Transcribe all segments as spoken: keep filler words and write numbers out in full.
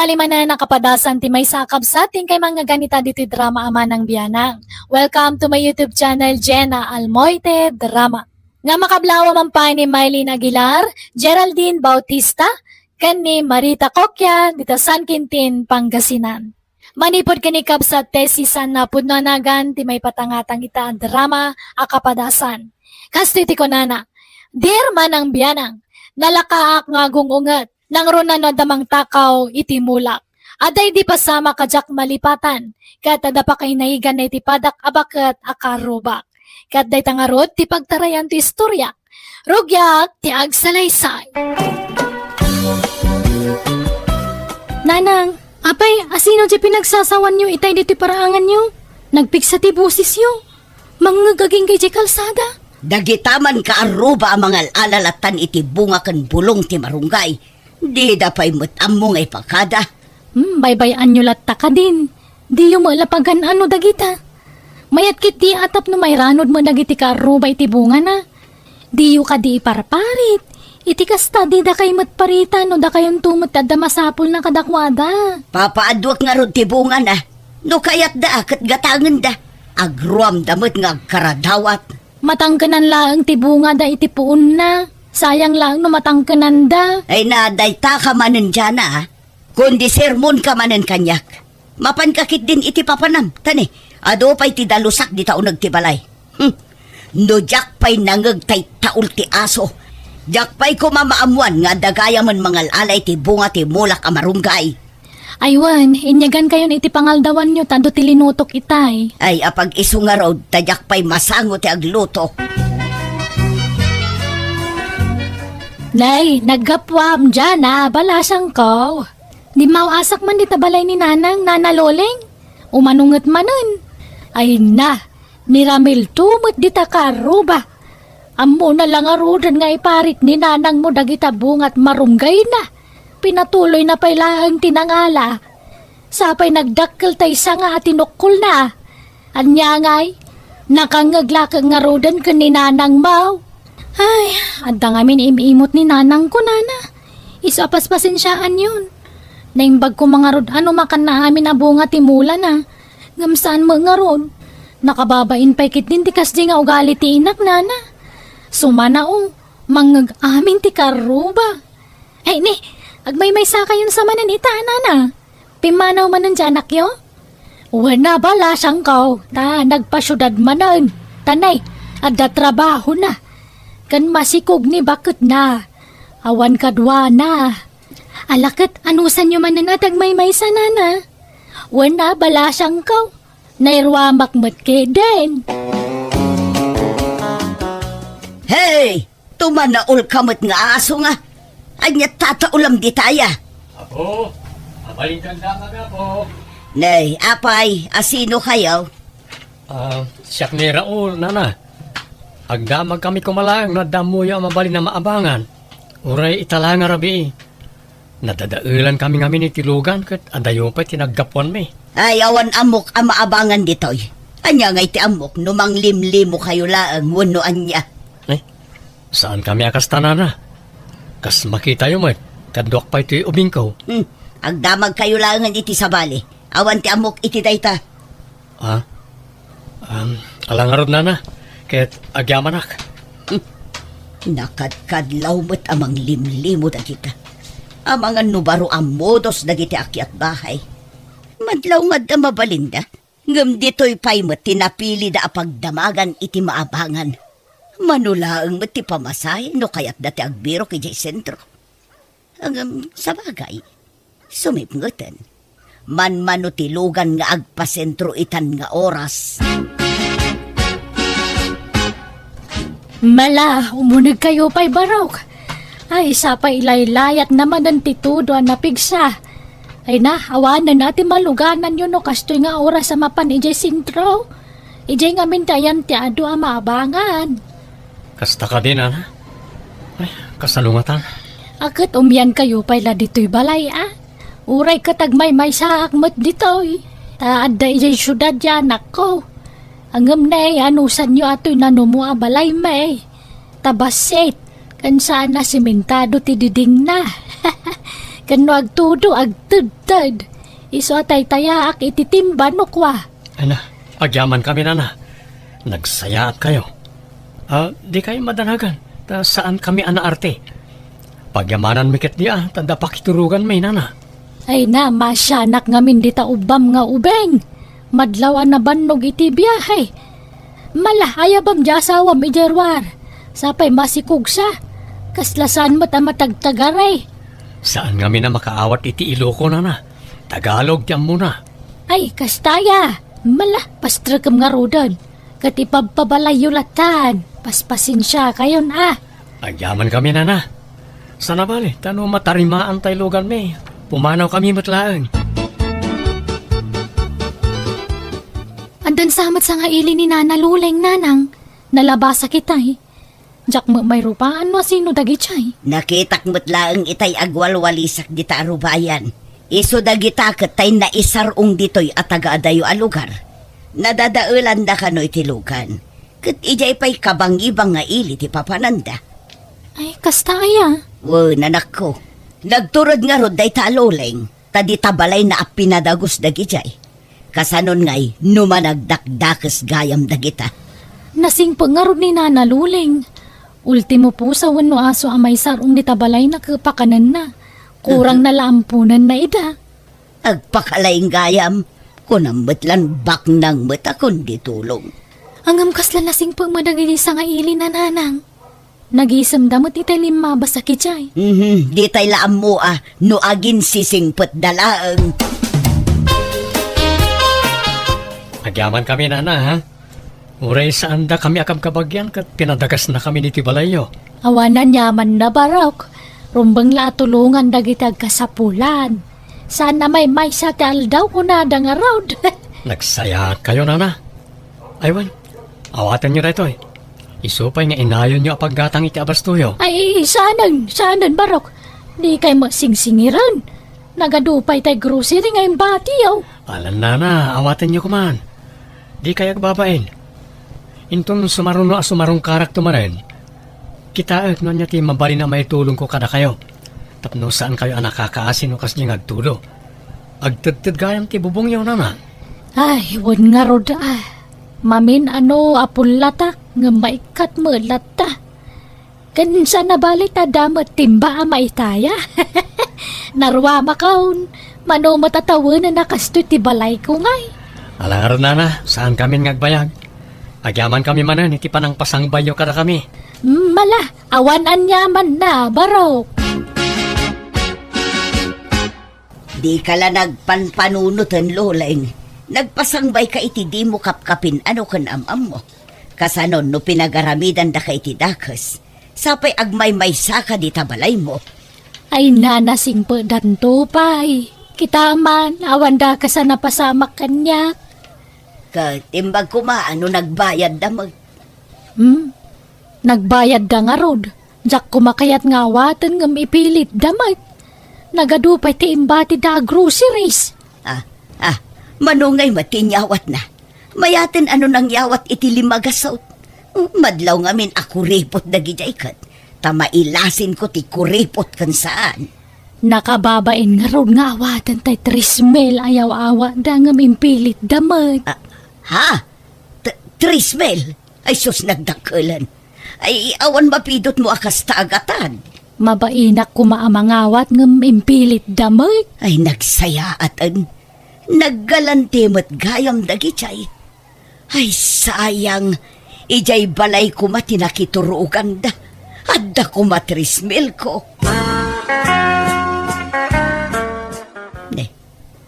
Alimanan a kapadasan ti maysa a kabsat ti inkay mangngegganita ditoy drama a Manang Bianang. Welcome to my YouTube channel, Jenna Almoite Drama. Nga makablaaw a man pay ni Mylene Aguilar, Geraldine Bautista, ken ni Marita Coquia dita San Quintin, Pangasinan. Manipud ken ni kabsat Tessie San a pudno a nagan ti maipatangatang ita a drama a kapadasan. Kastoy ti kunana, "Dear Manang Bianang, nalakaak nga agung-unget, nangruna no adda mangtakaw iti mulak. Adda idi pasamak a diak malipatan, ket adda pakainaigana iti padak a baket a karrubak." Ket dayta ngarud ti pagtarayan ti istorya. Rugiak ti agsalaysay. Nanang, apay, asino ti pinagsasawanyo itay ditoy paraanganyo? Nagpigsa ti bosesyo. Mangngeg agingga idiay kalsada. Dagita man kaarruba a mangal-ala lattan iti bunga ken bulong ti marunggay. Dida pay met ammo nga ipakada. Hmm, baybay-anyo latta kadin. Diyo met la pagan-ano dagita. Mayat ketdi a tapno mairanod met dagiti kaarruba iti bungana. Diyo kadi iparparit. Iti kasta, didakay met parita no dakayonto met ti adda masapulna kadakuada. Papaadduek ngarud ti bungana. No kayatda, ket gatangenda. Agruamda met nga agkaradawat. Matangkenan laeng ti bungada iti puonna. Sayang laeng no matangkenanda. Ay na, dayta ka manen diana, a. Kundi sermon ka manen kaniak. Mapanka ketdin iti papanam, ta ne, adu pay ti dalusak dita uneg ti balay. Hmm. No diak pay nangeg tay taul ti aso, diak pay koma maammuan nga adda gayamen mangal-ala iti bunga ti mulak a marunggay. Ay wen, inyagankayon iti pangaldawanyo ta adu ti linutok itay. Ay, apag isu ngarud, ta diak pay masango ti agluto. Nay, naggapuam diana, balasangko. Dimmaw-asak man dita balay ni Nanang, Nana Loleng. Umano nget manen? Ay na, ni Ramil to met dita kaarruba. Ammona la ngaruden nga iparit ni nanangmo dagita bunga ti marunggayna. Pinatuloyna pay laeng ti nangala. Sapay nagdakkel tay sanga a tinukkolna. Ania ngay, nakangngeg la ket ngaruden ken ni nanangmo. Ay, adda ngamin im-imot ni nanangko, nana. Isu a paspasensiaanyon. Naimbag koma ngarud a no makanna amin a bunga ti mulana. Ngem saan met ngarud. Nakababain pay ketdin ti kasdi nga ugali ti inak, nana. Sumana, o, mangngeg amin ti kaarruba. Ay, ni, agmaymaysakayon sa manen ita, nana. Pimmanaw manen ti anakyo? Wen a, balasangko, ta nagpasiudad manen. Ta ne, adda trabahona. Ken masikog ni baketna. Awan kaduana. Ala ket, anusanyo manen a ti agmaymaysa, nana? Wen a, balasangko. Nairuamak met ketdin. Hey! Tumanaol ka met nga aso nga. Ania tataulam ditaya? Apo, abalinkan da kami, Apo. Nay, apay, asino kayo? Ah, siak ni Raul, nana. Agdamag kami koma laeng no adda ammoyo a mabalin a maabangan. Uray ita la nga rabii. Nadadaelan kami ngamin iti lugan ket adayo pay ti naggapuanmi. Ay, awan ammok a maabangan ditoy. Ania ngay ti ammok no manglimlimo kayo laeng wenno ania? Eh, saan kami a kasta, nana. Kas makitayo met, kaduak pay toy ubingko. Hmm, agdamag kayo laengen iti sabali. Awan ti ammok iti dayta. Ah? Um, ala ngarud, nana, ket agyamanak. Hmm. Nakadkadlaw met a manglimlimo dagita. Amangan no baro a modos dagiti akiat bahay. Madlaw nga adda mabalinda, ngem ditoy pay met ti napilida a pagdamagan iti maabangan. Mano laeng met ti pamasahe no kayatda ti agbirok idiay sentro. Ngem, sabagay, sumipngeten. Manmano ti lugan nga agpasentro itan nga oras. Mala, umunegkayo pay barok. Ay, sapay ilaylayat na manen ti tudo a napigsa. Ay na, awanen a ti malugananyo no kastoy nga oras a mapan idiay sentro. Idiay ngamin ti ayan ti adu a maabangan. Kasta kadi, nana? Ay, kasano ngatan? A ket umiankayo pay la ditoy balay, a? Uray ket agmaymaysaak met ditoy. Ta adda idiay siudad ti anakko. Ngem ne, anusanyo a toy nanumo a balaymi. Ta bassit, ken saan a simentado ti didingna. Wenno agtudo, agtedted. Isu a taytayaak iti timba no kua. Ana, agyaman kami, nana. Nagsayaat kayo. Ah, di kayo madanagan, ta saan kami a naarte. Pagyamanan mi ket di a, ta adda pakiturogan mi, nana. Ay na, masianak ngamin dita ubbam nga ubeng. Madlaw a nabannog iti biahe. Mala, ayabam di asawam idiay ruar. Sapay masikugsa. Kasla saan met a matagtagari. Saan ngamin a makaawat iti Iloko, nana. Tagalog ti ammona. Ay, kasta aya. Mala, pastrekem ngaruden. Ket ipabpabalayyo latan. Paspasensiakayon a. Agyaman kami, nana. Sana bale, ta no matarimaan tay luganmi, pumanaw kami met laeng. Addan sa met sangaili ni Nana Luleng, nanang. Nalabasak itay. Diak met mairupaan no asino dagiti ay. Nakitak met laeng itay agwalwalisak dita a rubayan. Isu dagita ket tay naisar-ong ditoy a tagaadayo a lugar. Nadadaelanda kano iti lugan. Ket idiay pay kabangibang nga ili ti papananda. Ay, kasta aya? Wen, anakko. Nagturod ngarud dayta a Luleng, ta dita balayna a pinadagus dagidiay. Kasanon ngay no managdakdakes gayam dagita. Nasingpet ngarud ni Nana Luleng. Ultimo pusa wenno aso a maisar-ong dita balayna ket pakanenna. Kurang na la amponenna ida. Agpakalaing gayam, kunam met lan baknang met a kundi tulong. Ngem kasla nasingpet met dagiti sangaili, nanang. Nagisemda met itay limmabas a kidiay. Mhm, ditay la ammo a no aginsisingpetda laeng. Agyaman kami, nana, ha? Uray saanda kami a kabkabagian ket pinadagasna kami iti balayyo. Awan aniamanna, Barok. Rumbeng la a tulongan dagiti agkasapulan. Saan a maymaysa ti aldaw, kunada ngarud. Nagsayaat kayo, nana. Ay wen, awatenyo daytoy. Isu pay nga inayonyo a paggatang iti abastoyo. Ay, saanen, saanen, Barok. Dikay met singsingiren. Nagadu pay tay grocery nga imbatiyo. Alan, nana, awatenyo koman. Dikay agbabain. Inton sumaruno a sumarungkarakto manen, kitaek no ania ti mabalin a maitulongko kadakayo. Tapno saankayo a nakakaasi no kasdiay nga agtudo. Agtedted gayam ti bubongyo, nana. Ay, wen ngarud a. Mamin-ano a pullatak ngem maikkat met latta. Ken saan a bale ta adda met timba a maitaya. Naruamakon, mano met a tawenen a kastoy ti balayko ngay. Ala ngarud, nana, saankamin nga agbayag. Agyaman kami manen iti panangpasangbayyo kadakami. Mala, awan aniamanna, Barok. Dika la nagpanpanunoten, Luleng. Nagpasangbayka iti dimo kapkapin-ano ken am-ammo. Kasanon no pinagaramidandaka iti dakes, sapay agmaymaysaka dita balaymo. Ay, nana, singpetdanto pay. Kita man, awan dakes a napasamak kaniak. Ket imbag koma a no nagbayadda met. Hmm? Nagbayadda ngarud. Diak koma kayat nga awaten ngem ipilitda met. Nagadu pay ti imbatida a groceries. Ah, ah, mano ngay met ti inyawatna? Mayaten a no nangyawat iti lima gasut. Madlaw ngamin a kuripot dagidiay ket ta mailasinko ti kuripot ken saan. Nakababain ngarud nga awaten tay tres mil a yaw-awatda ngem impilitda met. Ah, ha? T-, tres mil? Ay sus, nagdakkelen. Ay, awan mapidutmo a kasta a gatad. Mabainak koma a mangawat ngem impilitda met. Ay, nagsayaaten. Naggalanti met gayam dagidiay. Ay, sayang. Idiay balay koma ti nakituroganda. Adda koma tres mil ko. Ne,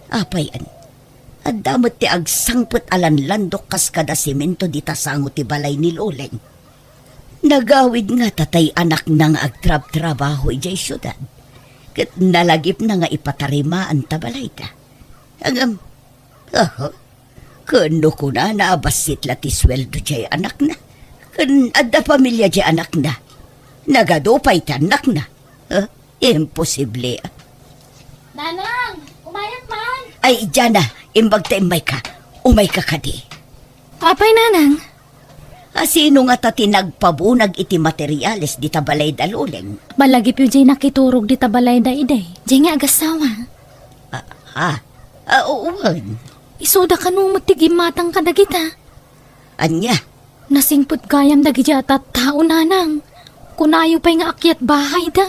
apay, an? Adda met ti agsangpet a lanlandok kas kada semento dita sango ti balay ni Luleng. Nagawid ngata tay anakna nga agtrabtrabaho idiay siudad, ket nalagipna nga ipatarimaan ta balayda. Ngem, aha, ken no kunana a bassit la ti sueldo diay anakna, ken adda pamilia diay anakna, nagadu pay ti annakna. Ah, imposible. Nanang, umayak man. Ay, Jana, imbag ta immayka. Umayka kadi. Apay, Nanang? A, sino ngata ti nagpabunag iti materiales dita balayda, Loleng? Malagipyo diay nakiturog dita balayda idi, diay nga agassawa. Ah, ah. Ah, wen. Isuda kano met ti gimmatang kadagita. Ania? Nasingpet gayam dagiti a tattao, nanang. Kunayo pay nga akyat-bahayda,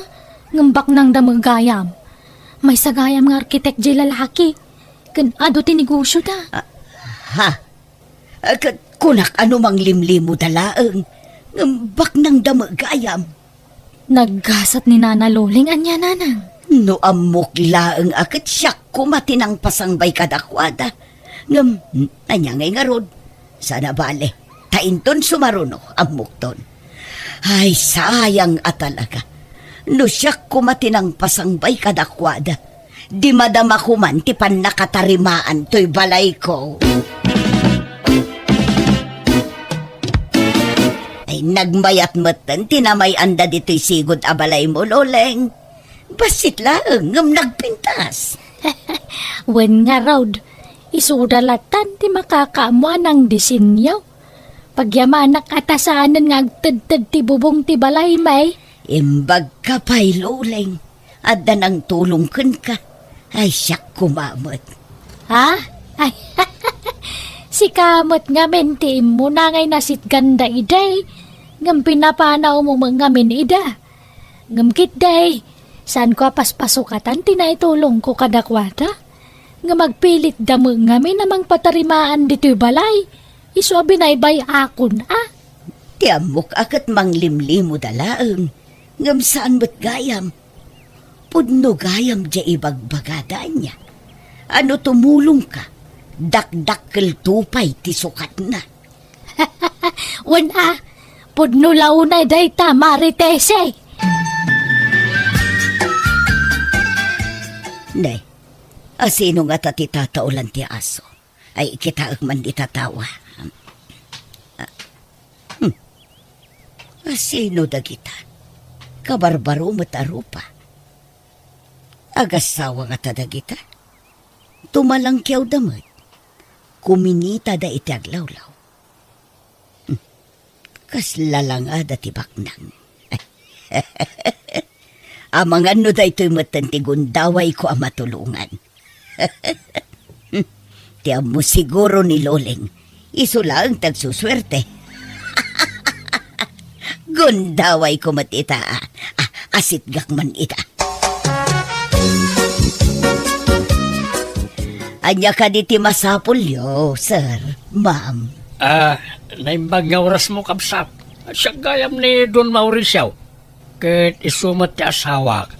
ngem baknangda met gayam. Maysa gayam nga arkitek diay lalaki, ken adu ti negosioda. Ah, ha? Ah, ket kunak a no manglimlimoda laeng, ngem baknangda met gayam. Naggasat ni Nana Loleng, ania, nanang? No ammok laeng a ket siak koma ti nangpasangbay kadakuada. Ngem, ania ngay ngarud? Saan a bale, ta inton sumaruno, ammokton. Ay, sayang a talaga. No siak koma ti nangpasangbay kadakuada, di madama koman ti pannakatarimaan toy balayko. Ay, nagmayat metten ti namay-anda ditoy sigud a balaymo, Loleng. Bassit laeng ngem nagpintas. Wen ngarud, isuda lattan ti makakaammo a nangdisenyo. Pagyamanak a ta saanen nga agtedted ti bubong ti balaymi. Imbagka pay, Loleng. Adda nangtulong kenka. Ay, siak koma met. Ha? Ay, sika met ngamin ti immuna ngay nasitganda idi, ngem pinapanawmo met ngamin ida. Ngem ketdi, saanko a paspasukatan ti naitulongko kadakuada. Ngem agpilitda met ngamin a mangpatarimaan ditoy balay, isu a binaybay-akon a. Ti ammok a ket manglimlimoda laeng, ngem saan met gayam. Pudno gayam diay ibagbagada, ania. A no tumulongka, dakdakkelto pay ti sukatna. Wen a, pudno la unay dayta, Maritese. Ne, a sino ngata ti tataolan ti aso? Ay, ikitaek man dita tawa. Ah, hmm. A sino dagita? Kabarbaro met a rupa. Agassawa ngata dagita? Tumalangkiawda met. Kuminitada iti aglawlaw. Hmm. Kasla langada ti baknang. Amangan no daytoy metten ti gundawayko a matulongan. Ti ammo siguro ni Loleng, isu laeng ti agsusuerte. Gundawayko met ita, a, a, asitgak man ita. Ania kadi ti masapulyo, sir, ma'am? Ah, naimbag nga orasmo, kabsat. Siak gayam ni Don Mauricio. Ket isu met ti asawak,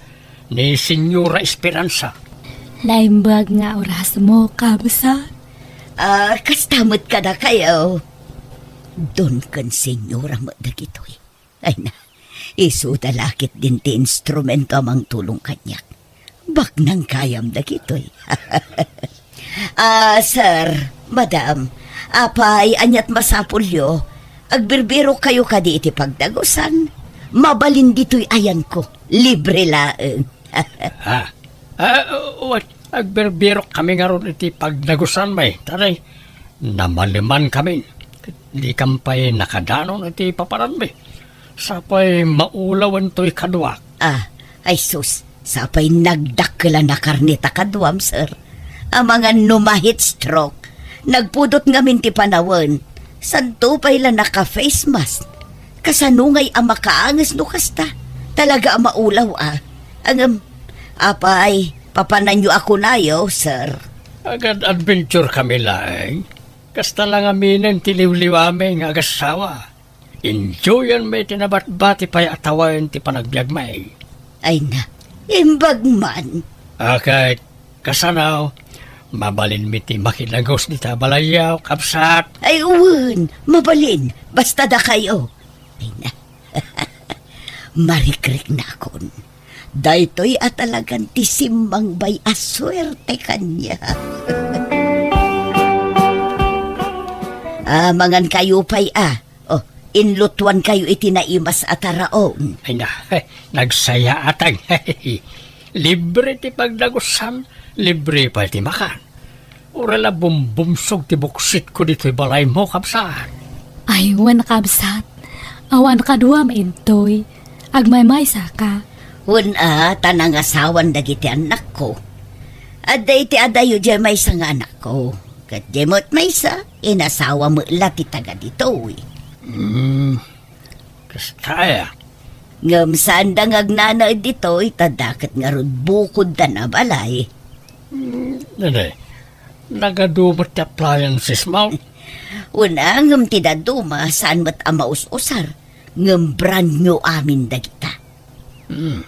ni Señora Esperanza. Naimbag nga orasmo, kabsat. Ah, kasta met kadakayo. Don ken Señora met dagitoy. Ay na, isuda la ketdin ti instrumento a mangtulong kaniak. Baknang gayam dagitoy. Ah, sir, madam, apay, ania't masapulyo? Agbirbirokkayo kadi iti pagdagusan? Mabalin ditoy ayanko. Libre laeng. Ah, ah, wen, agbirbirok kami ngarud iti pagdagusanmi. Taray, namaleman kami. Dikam pay nakadanon iti papananmi. Sapay maulawen toy kaduak. Ah, ay sus, sapay nagdakkel a nakarne ta kaduam, sir. Amangan no ma-heat stroke, nagpudot ngamin ti panawen, santo pay la naka-face mask. Kasano ngay a makaanges no kasta? Talaga a maulaw a. Ngem, apay, papananyo a kunayo, sir? Agad-adventure kami laeng. Kasta la ngaminen ti liwliwami nga agassawa. Enjoyanmi ti nabatbati pay a tawen ti panagbiagmi. Ay na, imbag man. Ket kasano, mabalinmi ti makidagus dita balayyo, kabsat? Ay, wen, mabalin, basta dakayo. Ay na, marikriknakon. Daytoy a talagan ti simmangbay a suerte kaniak. Ah, mangankayo pay a. Oh, inlutuankayo iti naimas a taraon. Ay na, nagsayaatang. Libre ti pagdagusan, libre pay ti makan. Uray la bumbumsog ti buksitko ditoy balaymo, kabsat. Ay, wen, kabsat. Awan kaduam intoy. Agmaymaysa ka. Wen a, ta nangasawan dagiti annakko. Adda iti adayo diay maysa nga anakko. Ket diay met maysa, inasawa met la ti taga ditoy. Hmm, kasta aya? Ngem saanda nga agnanaed ditoy, ta daket ngarud bukodda a balay. Hmm, nene, nagadu met ti appliances mo? Wen a, ngem ti dadduma, saan met a maus-usar. Ngem brand new amin dagita. Hmm.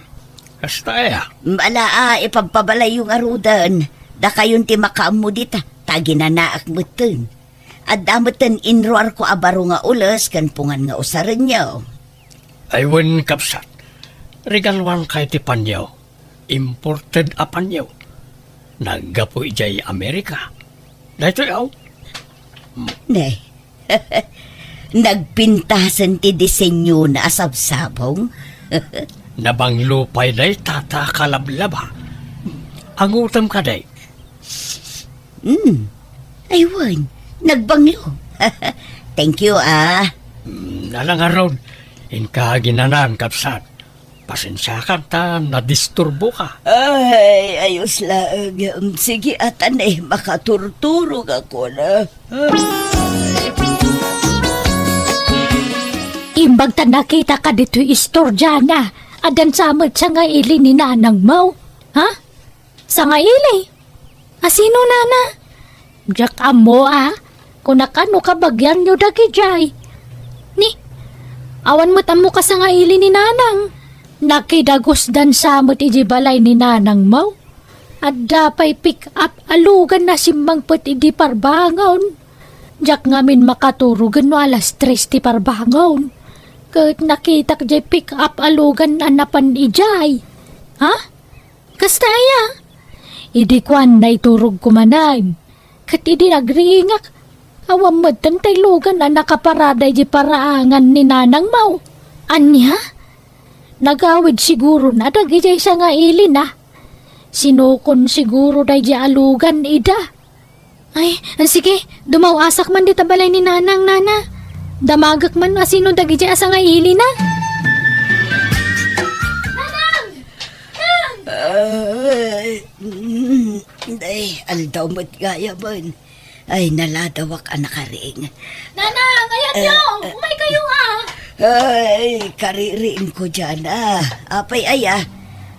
Kasta aya? Ala a, ipabpabalayyo ngaruden. Dakayon ti makaammo dita, ta aginanaak metten. Adda metten inruarko a baro nga ules ken pungan nga usarenyo. Ay wen, kabsat. Regaluankayo ti panyo. Imported a panyo. Naggapu idiay Amerika. Daytoy, aw. Ne. Nagpintasen ti disenyona a sabsabong. Nabanglo pay dayta ta kalablaba. Angutem kadi? Hmm. Ay, wen, nagbanglo. Thank you, ah. Hmm, ala ngarud, inka aginanaen, kabsat. Pasensiakan ta nadisturboka. Ay, ayos laeng. Sige, a ta ne, makaturturogakon. Imbag ta nakitaka ditoy istorya na, addan sa met sangaili ni nanangmo. Ha? Sangaili? Asino, nana? Diak ammo, a. Kunak no kabagianyo dagidiay. Ni, awan met ammo kasangaili ni nanang. Nakidagusdan sa met idiay balay ni nanangmo. Adda pay pick-up a lugan a simmangpet idi parbangon. Diak ngamin makaturogen no alas tres ti parbangon. Ket nakitak diay pick-up a lugan a napan idiay. Ha? Kasta aya? Idi kuan, naiturogko manen. Ket idi nagriingak, awan metten tay lugan a nakaparada idiay paraangan ni nanangmo. Ania? Nagawid sigurona dagidiay sangailina. Sinukon siguro daydiay a lugan ida. Ay, sige, dumaw-asak man dita balay ni nanang, nana. Damagek man no asino dagidiay a sangailina. Nanang! Nang! Ay, mm, ay, aldaw met gayamen. Ay, naladawak a nakaring. Nanang, ayanyo! Eh, eh. Umaykayo, a! Ay, kaririingko diay, a. Apay aya?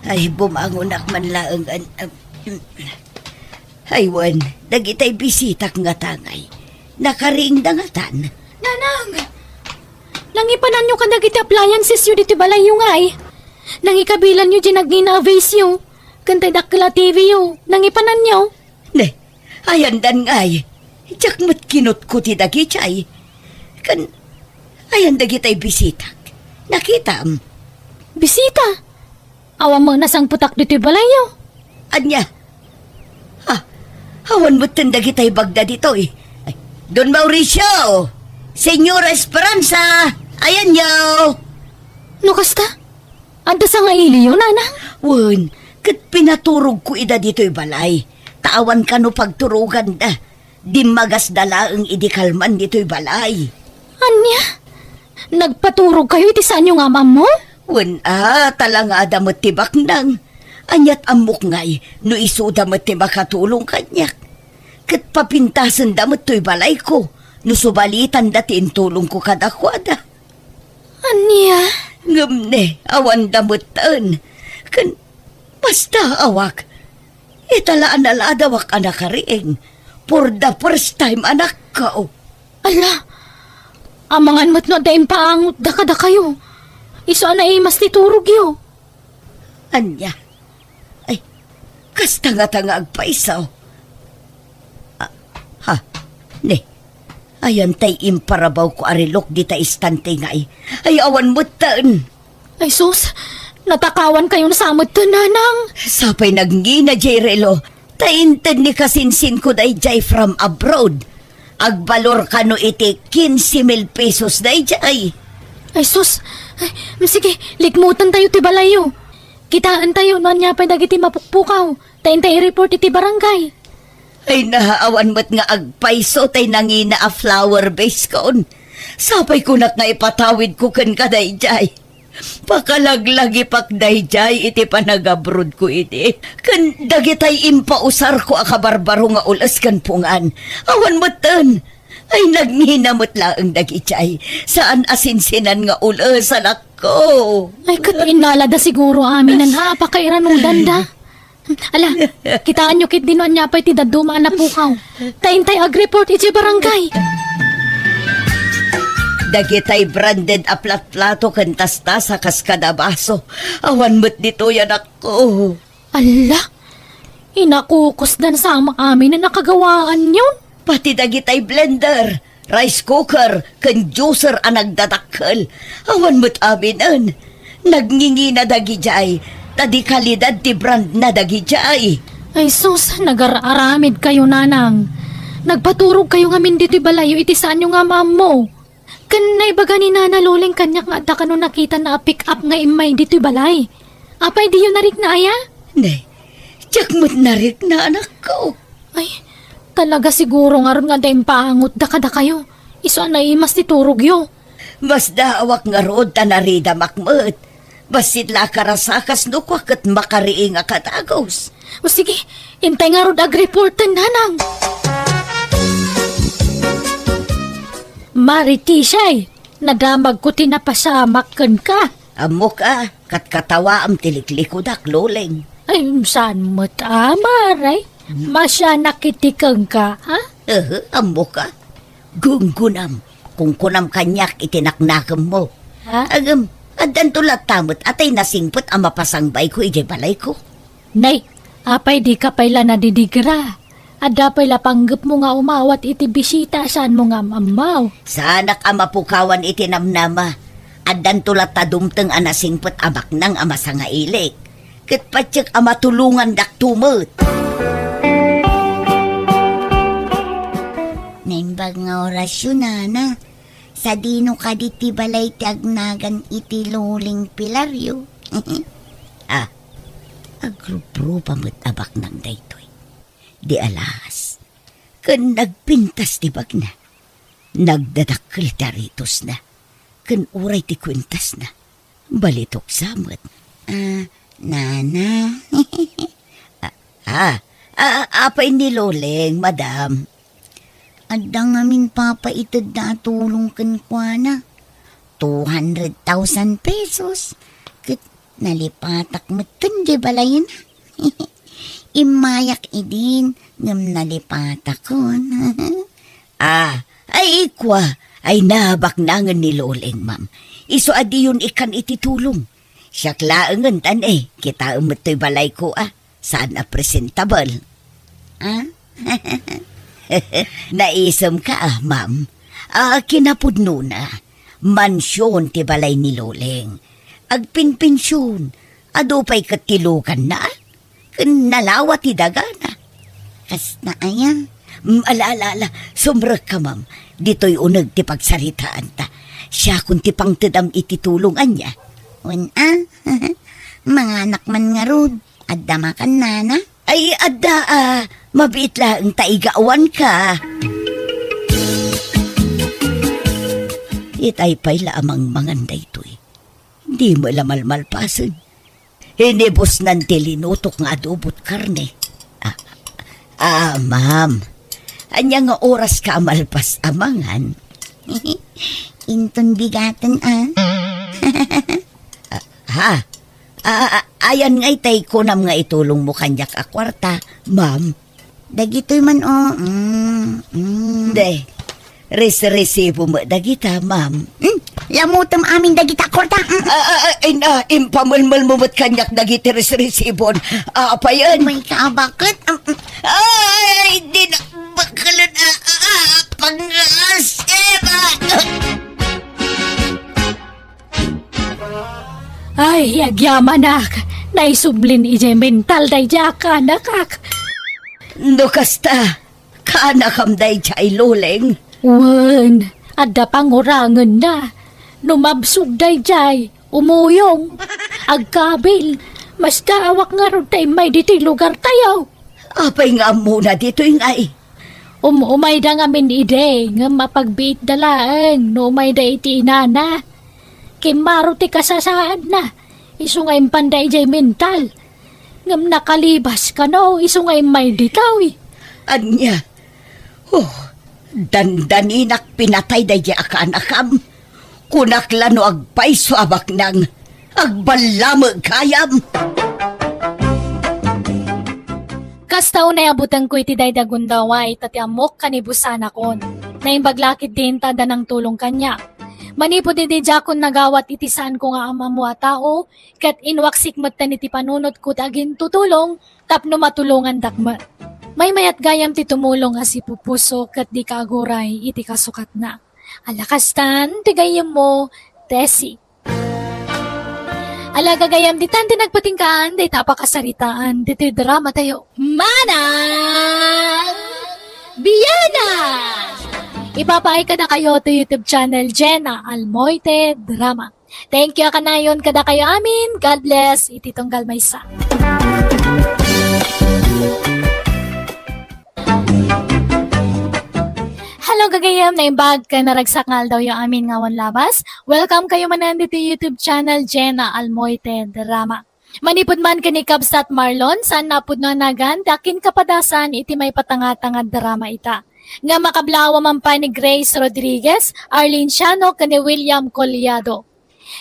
Ay, bumangonak man laeng, an-, am-, Ay, wen, dagitay bisitak ngata ngay. Nakariingda ngatan. Nanang! Nangipananyo kadagiti appliancesyo ditoy balayyo ngay. Nangikabilanyo diay nagngina a vaseyo. Ken tay dakkel a T V yo. Nangipananyo. Ne, ayandan ngay. Diak met kinutko ti dagidiay. Ken, ayan dagitay bisitak. Nakitam? Bisita? Awan met nasangpetak ditoy balayyo. Ania? Ah, awan metten dagitay bagda ditoy. Ay, Don Mauricio! Señora Esperanza! Ayanyo! No kasta? Adda sangailiyo, nanang? Wen, ket pinaturogko ida ditoy balay. Ta awan kano pagturoganda. Dimmagasda laeng idi kalman ditoy balay. Ania? Nagpaturogkayo iti saanyo nga am-ammo? Wen a, talangada met ti baknang. Ania't ammok ngay no isuda met ti makatulong kaniak. Ket papintasenda met toy balayko no subalitanda ti intulongko kadakuada. Ania? Ngem ne, awanda metten. Ken basta awak. Ita la a naladawak a nakariing. For the first time a nakkaw. Ala, amangan met no adda impaangotda kadakayo. Isu a naimas ti turogyo. Ania? Ay, kasta ngata nga agpaiso. Ah, ha? Ne, ayan tay imparabawko a relok dita istante ngay. Ay, awan metten. Ay sus, natakawankayon sa met, nanang. Sapay nagngina diay relo, ta inted ni kasinsinko daydiay from abroad. Agbalor kano iti quince mil pesos daydiay. Ay sus, ay, sige, likmutentayo ti balayyo. Kitaentayo no ania pay dagiti mapukpukaw, ta intay i-report iti barangay. Ay, naawan met nga agpayso tay nangina a flower vase kon. Sapay kunak nga ipatawidko kenka daydiay. Pakalaglagipak daydiay iti panagabrodko idi, ken dagitay impausarko a kabarbaro nga ules ken pungan. Awan metten. Ay, nagngina met laeng dagidiay. Saan a sinsinan nga ules, anakko. Ay, ket innalada siguro aminen, ha? Pakairanudan da. Ala, kitaenyo ketdi no ania pay ti dadduma a napukaw. Ta intay agreport idiay barangay. Dagitay branded a platplato ken tastasa kas kada baso. Awan met ditoy, anakko. Ala, inakukusdan sa am-, aminen a kagawaanyon. Pati dagitay blender, rice cooker, ken juicer a nagdadakkel. Awan met aminen. Nagngingina dagidiay, ta di kalidad ti brand na dagidiay. Ay sus, nagar-aramidkayo, nanang. Nagpaturogkayo ngamin ditoy balayyo iti saanyo nga ammo. Ken naibaga ni Nana Loleng kaniak nga adda kano nakitana a pick-up nga immay ditoy balay. Apay diyo narikna aya? Ne, diak met narikna, anakko. Ay, talaga siguro ngarud nga adda impaangotda kadakayo. Isu a naimas ti turogyo. Masdaawak ngarud ta naridamak met. Bassit la a karasakas no kua ket makariing a kadagus. O sige, intay ngarud agreporten, nanang. Mari Tisay, nadamagko ti napasamak kenka. Ammok a, katkatawaem ti liklikudak, Loleng. Ay, saan met a, Mari? Masianak iti kenka, ha? Ehe, ammok a. Gunggunam, kunkunam kaniak iti naknakemmo. Ha? Ngem, addanto latta met a tay nasingpet a mapasangbayko idiay balayko. Nay, apay dika pay la nadidigra? Adda pay la panggepmo nga umawat iti bisita a saanmo nga am-ammaw? Saanak a mapukawan iti namnama. Addanto latta dumteng a nasingpet a baknang a masangailik. Ket patiek a matulongandakto met. Naimbag nga orasyo, nana. Sadino kadi ti balay ti agnagan iti Loleng Pilario? Ah, agrubruba met a baknang daytoy. Di alas, ken nagpintas ti bagna. Nagdadakkel ti aritosna, ken uray ti kuentasna, balitok sa met. Ah, nana. Ah, ah, ah, apay ni Loleng, madam? Adda ngamin papaitedda a tulong kenkuana. Two hundred thousand pesos. Ket nalipatak met ken di balayna. Immayak idin, ngem nalipatakon. Ah, ay, ikua, ay nabaknangen ni Loleng, ma'am. Isu a diyon ikkan iti tulong. Siak laengen, tan, eh, kitaem met toy balayko, ah. Saan a presentable. Ah? Naisemka, ah, ma'am. Ah, kinapudnona, mansion ti balay ni Loleng. Agpinpension, adu pay ket ti luganna, ah. Ken nalawa ti dagana. Kasta aya? Mm, ala, ala, ala. Sumrekka, ma'am. Ditoy uneg ti pagsaritaanta. Siakon ti pangtedam iti tulong ania. Wen a? Manganak man ngarud. Adda makan, nana? Ay, adda a. Mabiit laeng ta igawanka. Itay pay la a mangmangan daytoy. Di met la malmalpasen. Inibusnan ti linutok nga adobot karne. Ah, ah, ma'am. Ania nga oraska a malpas a mangan? Inton bigaten, ah. Ah, ha? Ah, ah, ayan nga itay kunam nga itulongmo kaniak a kuarta, ma'am. Dagitoy man, oh. Mm, mm. De, res-resibo met dagita, ma'am. Hmm? Lamutem amin dagita, kuarta. Mm. Ah, ah, ah, ay na, impamelmelmo met kaniak dagiti res-resibon. Ah, apayen? May kaabaket? Mm, mm. Ay, di na, bakelen, ah, ah, ah, pangasip, ah. Ay, agyamanak, naisublin idiay mental daydiay a kanakak. No kasta, kaanakam daydiay, Loleng? Wen, adda pangurangenna. No mabsog daydiay, umuyong, agkabil, masdaawak ngarud ta immay ditoy lugartayo. Apay nga ammona ditoy ngay? Um-, umayda ngamin idi, ngem apagbiitda laeng no umayda iti inana. Kimmaro ti kasasaadna, isu nga impanda idiay mental. Ngem nakalibas kano, isu nga immay ditoy. Ania? Oh, dandaninak pinatay daydiay a kaanakam. Kunak la no agpayso a baknang, agballameg gayam. Kasta unay a butengko iti daydi a gundaway, ita ti ammok kanibusanakon. Naimbag la ketdin ta adda nangtulong kaniak. Manipud idi diakon nagawat iti saanko nga am-ammo a tao, ket inwaksik metten iti panunotko ti agintutulong tapno matulongandak met. Maymayat gayam ti tumulong a sipupuso ket dika aguray iti kasukatna. Ala kastan ti gayyemmo, Tessie. Ala gagayam, ditan ti nagpatinggaan dayta a pakasaritaan ditoy drama tayo. Manang Biana! Ipapaay kadakayo to YouTube channel Jenna Almoite Drama. Thank you a kanayon kadakayo amin. God bless. Iti tunggal maysa. Hello, gagayam, naimbag ken naragsak nga aldawyo amin nga awan labas. Welcome kayo manen ditoy YouTube channel Jenna Almoite Drama. Manipud man ken ni Kabsat Marlon, saan napudno a nagan ti akin kapadasan iti maipatangatanga a drama ita. Nga makablaawa man pay ni Grace Rodriguez, Arlene Siano, ken ni William Collado.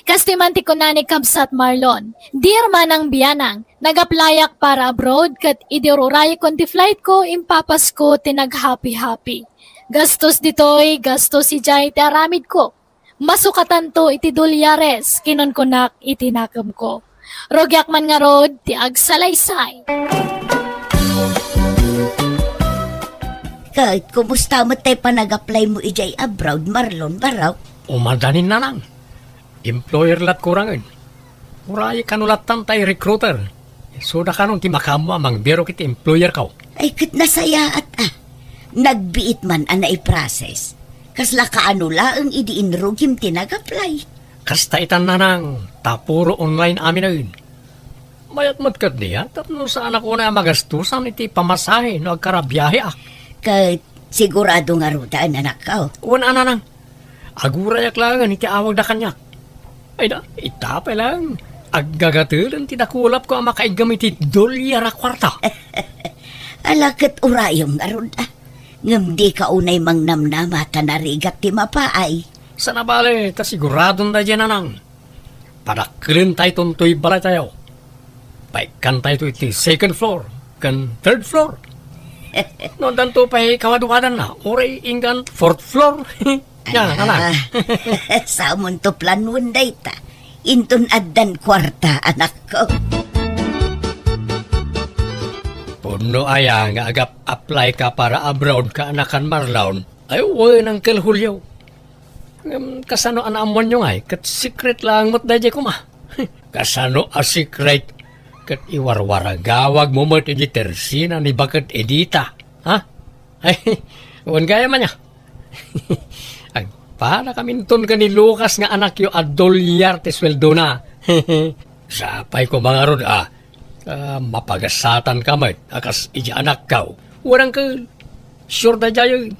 Kastoy man ti kuna ni Kabsat Marlon, "Dear Manang Bianang, nag-applyak para abroad ket idi ururayekon ti flightko, impapasko ti naghapi-hapi. Gastos ditoy, gastos idiay ti aramidko. Masukatanto iti dolyares," kinunkunak iti nakemko. Rugiak man ngarud ti agsalaysay. Ket kumusta met tay panag-apply mo idiay abroad, Marlon, barok? Umadanin, nanang. Employer lat kurangen. Uray kano lattan tay recruiter. Isuda kanon ti makaammo a mangbirok iti employer ko. Ay, ket nasayaat a. Nagbiit man a naiprocess. Kasla kaano laeng idi inrugim ti nag-apply? Kasta itan, nanang, ta puro online aminen. Mayat met ketdi a tapno saanak unay a magastosan iti pamasahe no agkarabiaheak. Ket sigurado ngaruden, anakko? Wen a, nanang. Agurayak laengen iti awagda kaniak. Ay da, ita pay laeng. Aggagateden ti dakulapko a makaiggem iti dolyar a kuarta. Ala ket urayem ngarud a. Ngem dika unay mangnamnama ta narigat ti mapaay. Sana bale, ta siguradon daydiay, nanang. Padakkelentayton toy balaytayo. Paikkantayto iti second floor ken third floor. No addanto pay kawadwadanna, uray inggan fourth floor. Nya, ala, nanang. Samonto planuon dayta. Inton addan kuarta, anakko. Pudno aya nga agap-apply ka para abroad, kaanakan Marlon? Ay, wen, Uncle Julio. Ngem kasano a naammoanyo ngay ket secret laeng met daydiay koma? Kasano a secret? Ket iwarwaragawagmo met iti tersina ni baket Edita, ha? Ay, wen gayam ania. Agpadakaminton ken ni Lucas nga anakyo a dolyar ti sueldona. Sapay koma ngarud a Ah, mapagasatanka met a kas idi anakko. Wen, uncle, sure daydiay.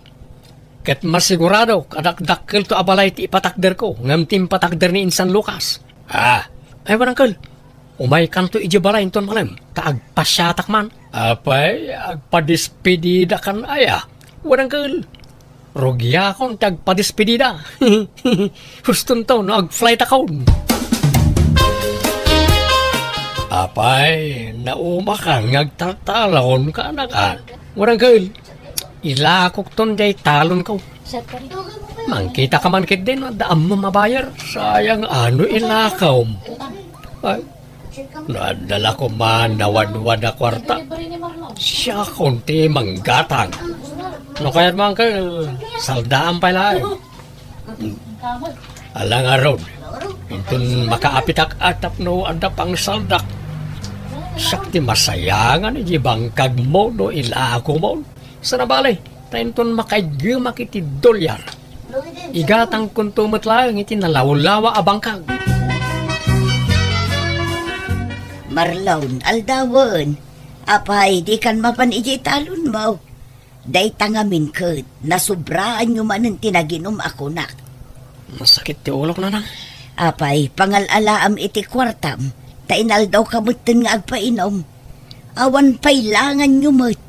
Ket masiguradok a dakdakkelto a balay ti ipatakderko ngem ti impatakder ni insan Lucas. Ah, ay, wen, uncle, umaykanto idi balay inton malem, ta agpasiatak man. Apay, agpadispedidakan aya? Wen, uncle, rugiakon ti agpadispedida. Hustonto no agflightakon. Apay, naumakan nga agtaltalon, kaanakan. Wen, uncle, ilakokton diay talonko. Mangkitaka man ketdi no adda ammom a buyer. Sayang a no ilakom. Ay, no adda la koma nawadwad a kuarta, siakon ti manggatang. No kayatmo, uncle, saldaan pay laeng. Ala ngarud, inton makaapitak a tapno adda pangsaldak, siak ti masayangan iti bangkagmo no ilakomon. Sana bale, ta inton makaiggemak iti dolyar, igatangkonto met laeng iti nalawlawa a bangkag. Marlon, aldawen. Apay, dikan mapan idiay talonmo? Dayta ngamin ket, nasubraanyo manen ti naginum a kunak. Masakit ti ulok, nanang. Apay, pangal-alaam iti kuartam, ta inaldawka metten nga agpainum. Awan pay langanyo met.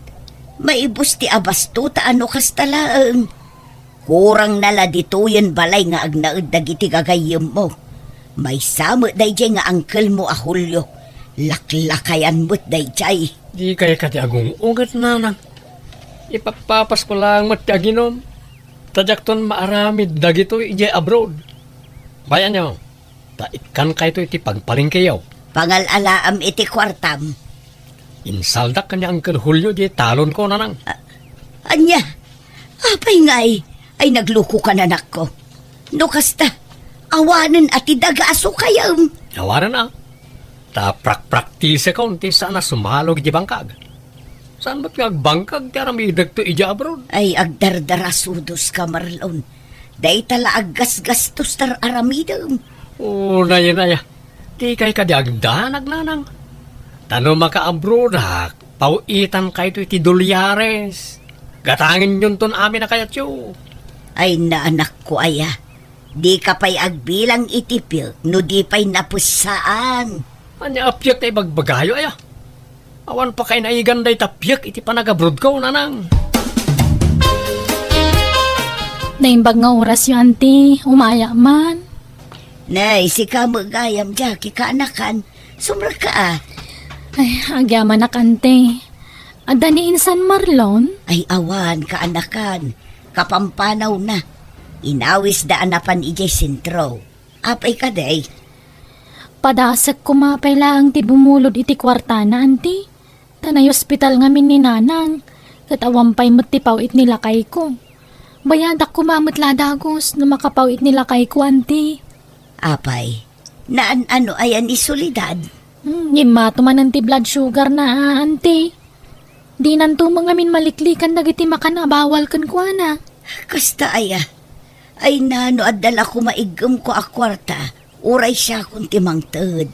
Maibus ti abasto ta no kasta laeng. Kurangna la ditoyen balay nga agnaed dagiti gagayyemmo. Maysa met daydiay nga angkelmo a Julio. Laklakayan met daydiay. Dikay kadi agung-unget, nanang. Ipappapasko laeng met ti aginum. Ta diakton maaramid dagitoy idiay abroad. Bayanyo, ta ikkankayto iti pagpalengkeyo. Pangal-alaam iti kuartam. Insaldak ken ni Angkel Julio di talonko, nanang. A-, ania? Apay ngay? Ay, naglukokan, anakko. No kasta, awanen a ti daga a sukayem. Awanen a. Ta prakpraktisekon ti saan a sumalog iti bangkag. Saan met nga agbangkag ti aramidekto idiay abroad? Ay, agdardarasudoska, Marlon. Dayta la aggasgastos ti ar-aramidem. O, naya, naya. Dikay kadi agdanag, nanang. Ta no makaabroadak, paw-itankayto iti dolyares. Gatangenyonton amin a kayatyo. Ay, anakko aya. Dika pay agbilang iti piek no di pay napessaan. Ania a piek ti ibagbagayo, aya? Awan pay kainaigan dayta piek iti panagabrodko, nanang. Naimbag nga orasyo, anti. Umayak man. Nay, sika met gayam, Jackie, kaanakan. Sumrekka, a. Ay, agyamanak, anti. Adda ni insan Marlon? Ay, awan, kaanakan. Kapampanawna. Inawisda a napan idiay sentro. Apay kadi? Padasek koma pay laeng ti bumulod iti kuartana, anti. Ta naiospital ngamin ni nanang, ket awan pay met ti paw-it ni lakayko. Bayadak koma met la dagus no makapaw-it ni lakayko, anti. Apay, naan-ano aya ni Soledad? Hmm, ngimmato manen ti blood sugar na, anti. Dinanto met ngamin maliklikan dagiti makan a bawal kenkuana. Kasta aya? Ay, nano adda la koma iggemko a kuarta, uray siakon ti mangted.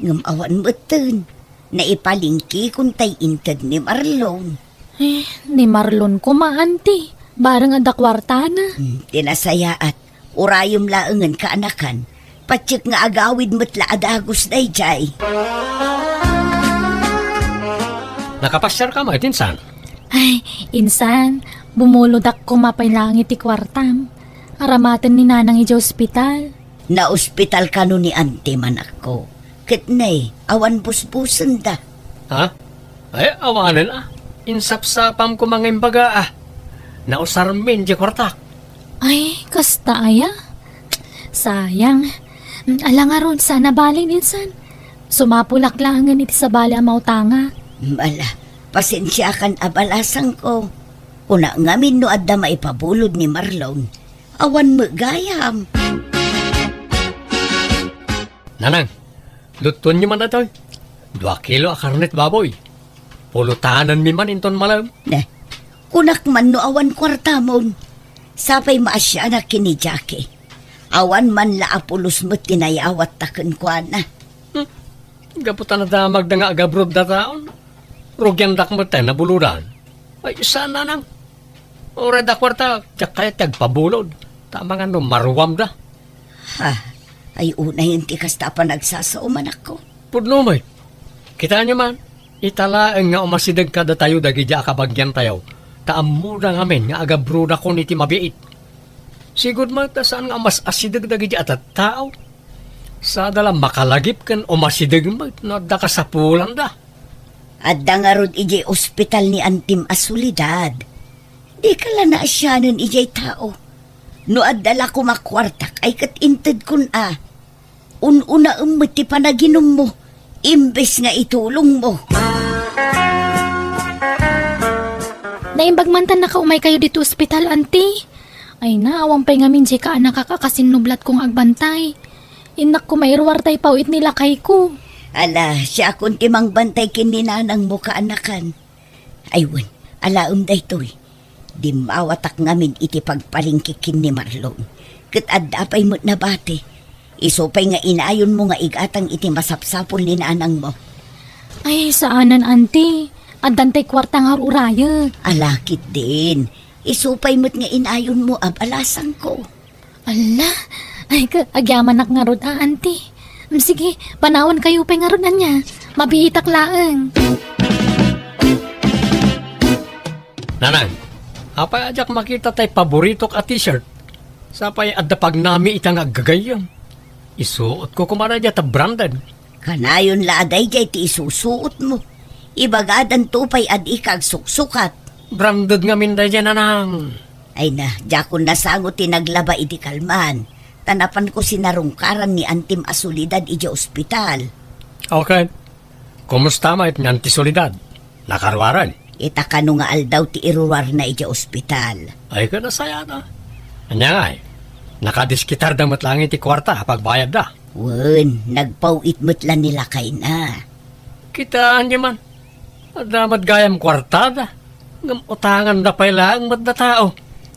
Ngem awan metten, naipalingkikon tay inted ni Marlon. Eh, ni Marlon koma, anti. Bareng adda kuartana. Hmm, ti nasayaat. Urayem laengen kaanakan. Patiek nga agawid met la a dagus daydiay. Nakapasiarka met, insan? Ay, insan, bumulodak koma pay laeng iti kuartam. Aramaten ni nanang iti ospital. Naospital kano ni anti, anakko? Ket ne, awan busbusenda. Ha? Ay, awanen a. Insapsapam koma nga imbaga a. Nausarmin diay kuartak. Ay, kasta aya? Sayang. Ala ngarud, saan a balin, insan. Sumapulak laengen iti sabali a mautanga. Ala, pasensiakan a balasangko. Kuna ngamin no adda maipabulod ni Marlon. Awan met gayam. Nanang, luttuenyo man datoy. Dua kilo a karnet baboy. Pulotanenmi man inton malem. Ne, kunak man no awan kuartamon. Sapay maasianak ken ni Jackie. Awan man la a pulos met ti nayawatta kenkuana. Hmm. Gapu ta nadamagda nga agabrodda taon, rugiandak met ta nabulodan. Ay, saan, nanang? Uray adda kuarta, diak kayat ti agpabulod. Ta amangan no maruamda. Ha, ay unayen ti kasta a panagsasao, anakko. Pudno met. Kitaenyo man, ita laeng nga umasideg kadatayo dagiti a kabagiantayo, ta ammoda ngamin nga agabrodakon iti mabiit. Sigud met ta saan nga umas-asideg dagiti a tattao. Sada la makalagip ken umasideg met no adda kasapulanda. Adda ngarud idiay ospital ni antim a Soledad. Dika la naasianen idiay tao. No adda la koma kuartak ay ket intedkon a. Un-unaem met ti panaginummo, imbes nga itulongmo. Naimbag man ta nakaumaykayo ditoy ospital, anti. Ay na, awan pay ngamin diay kaanakak a kasinnublatko nga agbantay. Innak koma iruar tay paw-it ni lakayko. Ala, siakon ti mangbantay ken ni nanangmo, kaanakan. Ay wen, alaem daytoy. Dimmawatak ngamin iti pagpalengke ken ni Marlon. Ket adda pay met nabati. Isu pay nga inayonmo nga igatang iti masapsapul ni nanangmo. Ay, saanen, anti. Addan tay kuarta nga ur-urayek. Ala ketdin. Isu pay met nga inayonmo a balasangko. Ala, ay ka, agyamanak ngarud a, anti. Mm, sige, panawankayo pay ngarud ania. Mabiitak laeng. Nanang, apay a diak makita tay paboritok a t-shirt? Sapay adda pagnami ita nga aggagayyem. Isuotko koma daydiay ta branded. Kanayon la a daydiay ti isusuotmo. Ibagadanto pay a dika agsuksukat. Branded ngamin daydiay, Nanang. Ay na, diakon nasango ti naglaba idi kalman. Ta napanko sinarungkaran ni antim a Soledad idiay ospital. Okay. Kumusta met ni Anti Soledad? Nakaruaren? Ita kano nga aldaw ti iruarna idiay ospital. Ay, kanasayaat. Ania ngay? Nakadisketarda met laeng iti kuarta a pagbayadda. Wen, nagpaw-it met la ni lakayna. Kitaenyo man. Adda met gayam kuartada. Ngem utanganda pay laeng met datao.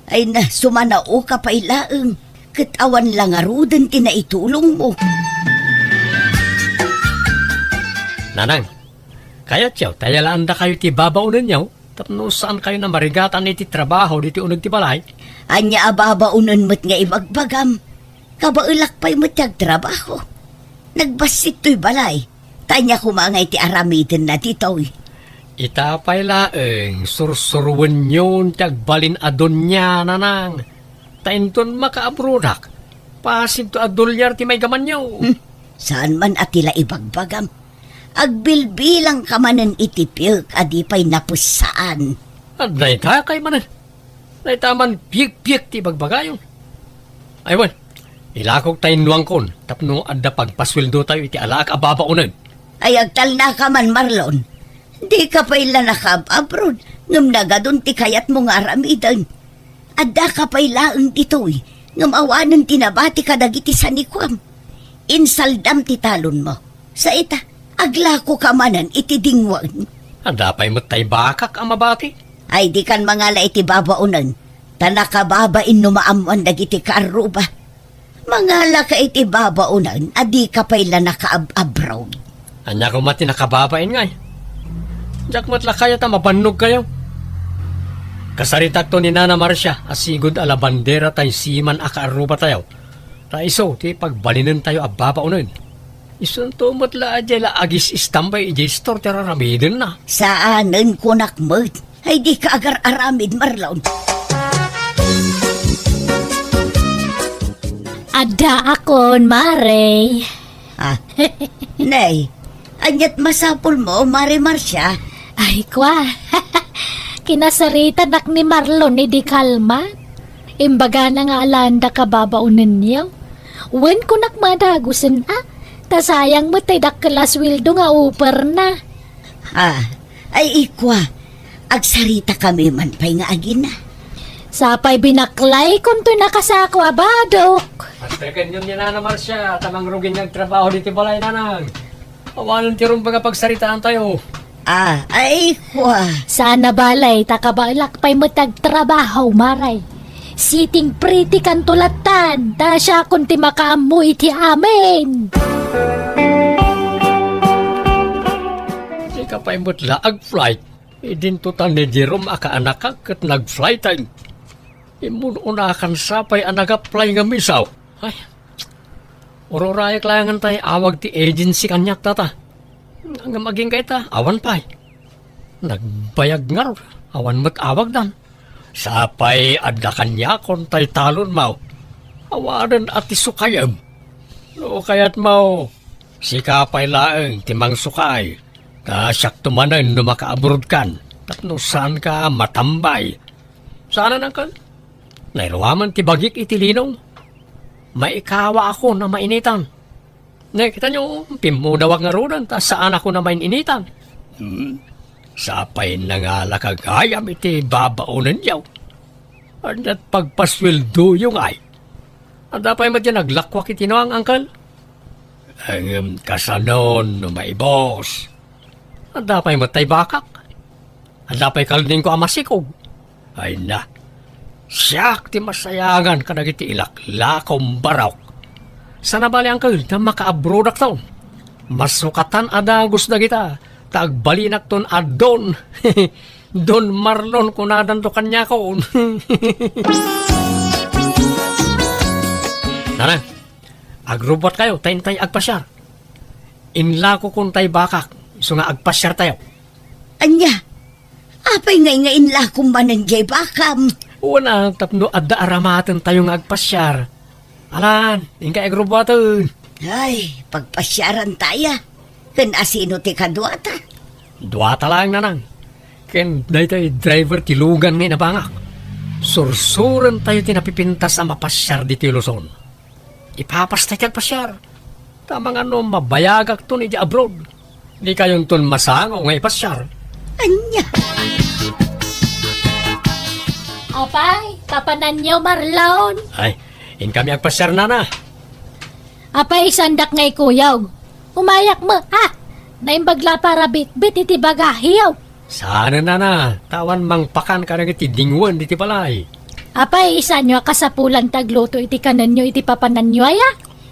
Ay na, sumanaoka pay laeng. Ket awan la ngaruden ti naitulongmo. Nanang, kayatyo ta yalaandakayo ti babaonenyo tapno saankayon a marigatan iti trabaho ditoy uneg ti balay? Ania a babaonen met nga ibagbagam? Kabaelak pay met ti agtrabaho. Nagbassit toy balay. Ta ania koma ngay ti aramidenna ditoy? Ita pay laeng, sursuroenyon ti agbalin a donia, Nanang. Ta inton makaabrodak, pasinto a dolyar ti maigamanyo. Hmm, saan man a ti la ibagbagam. Agbilbilangka manen iti piek a di pay napessaan. Adda ita kay manen. Dayta man piekpiek ti ibagbagayo. Ay wen, ilakok ta innuangkon tapno adda pagpasueldotayo iti alaak a babaonen. Ay agtalnaka man, Marlon. Dika pay la nakaab-abroad, ngem nagadun ti kayatmo nga aramiden. Addaka pay laeng ditoy, ngem awanen ti nabati kadagiti sanikuam. Insaldam ti talonmo. Sa ita, aglakoka manen iti dingwen. Adda pay met tay bakak a mabati. Ay, dikan mangala iti babaonen, ta nakababain no maammoan dagiti kaarruba. Mangalaka iti babaonen a dika pay la nakaab-abroad. Ania koma ti nakababain ngay? Diak met la kayat a mabannogkayo. Kasaritakto ni Nana Marcia a sigud a labandera tay siman a kaarrubatayo. Ta isu ti pagbalinentayo a babaonen. Isunto met la a diay la agis-istambay idiay istor ti araramidenna. Saanen kunak met. Ay, dika agar-aramid, Marlon. Addaakon, Mare. Ah, nay, aniat masapulmo, Mare Marcia? Ay, kwa. Kinasaritanak ni Marlon idi kalman. Imbagana nga alaanda kababaonenyo. Wen kunak madagusen a, ta sayang met tay dakkel a sueldo nga uperna. Ah, ay ikwa, agsaritakami man pay nga agina. Sapay binaklaykon toy nakasako a badok. Astekenyon ni Nana Marcia, ta mangrugin nga agtrabaho diti balay, Nanang. Awanen ti rumbeng a pagsaritaantayo. Ah, ay, kwa. Saan a balay, ta kabaelak pay met agtrabaho, Mare. Sitting pretty kanto lattan, ta siakon ti makaammo iti amin. Dika pay met la ag-flight. Idinto ta ni Jerome a kaanakak ket nag-flighten. Immun-unakan sapay a nag-apply nga misaw. Ay, ururayek laengen tay awag ti agency kaniak data. Ngem agingga ita, awan pay. Nagbayag ngarud, awan met awagdan. Sapay adda kaniakon tay talonmaw. Awanen a ti sukayem. No kayatmaw, sika pay laeng ti mangsukay. Ta siakto manen no makaabrodkan, tapno saanka matambay. Saanen, Uncle? Nairuamen ti bagik iti linong. Maikawaakon a mainitan. Ne, kitaenyo, pimmudawak ngaruden ta saanakon a main-initan. Hmm. Sapay nangalaka gayam iti babaonenyo. Aniat pagpasueldoyo ngay? Adda pay met diay naglakuak iti nuang, Uncle? Ngem kasanon no maibos? Adda pay met tay bakak? Adda pay kaldingko a masikog? Ay na, siak ti masayangan kadagiti ilaklakaw barok. Saan a bale, Uncle, ta makaabrodakton. Masukatan a dagus dagita, ta agbalinakton a Don. Don Marlon kunadanto kaniakon. Nanang, agrubbuatkayo ta intay agpasiar. Inlakokon tay bakak, isu nga agpasiartayo. Ania? Apay ngay nga inlakom manen jay bakam? Wen a, tapno adda aramatentayo nga agpasiar. Alan, inka agrubbuaten. Ay, pagpasiaranta aya. Ken asino ti kaduata? Duata laeng, Nanang. Ken daytoy driver ti lugan nga inabangak. Sursurentayo ti napipintas a mapasiar ditoy Luzon. Ipapasta ti agpasiar. Ta amangan no mabayagakton idiay abroad, dikayonton masango nga ipasiar. Ania? Apay, papananyo, Marlon? Ay, inkami agpasiar, Nana. Apay, isandak nga ikuyog. Umayak met, ha? Naimbag la para bitbit iti bagahiyo. Saan, Nana, ta awan mangpakan kadagiti dingwen diti balay. Apay, isanyo a kasapulan ti agluto iti kanenyo iti papananyo aya?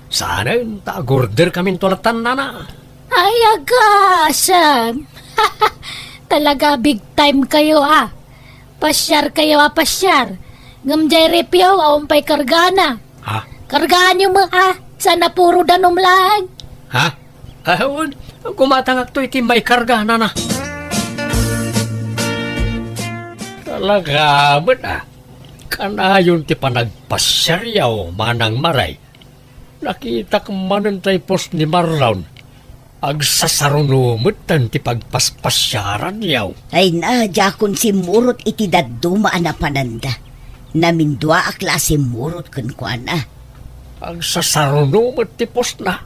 Saan, ta agorder kaminto lattan, Nana. Ay, agasem. Talaga big time kayo, ah. Pasiar kayo a pasiar. Ngem jay refyo, awan pay kargana. Ha? Kargaanyo met, ah. Sana puro danum laeng. Ha? Ah, wen, gumatangakto iti maikarga, Nana. Talaga met, ah. Kanayon ti panagpasiaryo, Manang Maray. Nakitak manen tay post ni Marlon. Agsasaruno metten ti pagpaspasiaranyo. Ay na, diakon simmurot iti dadduma a napananda. Naminduaak la a simmurot kenkuana. Agsasaruno met ti postna.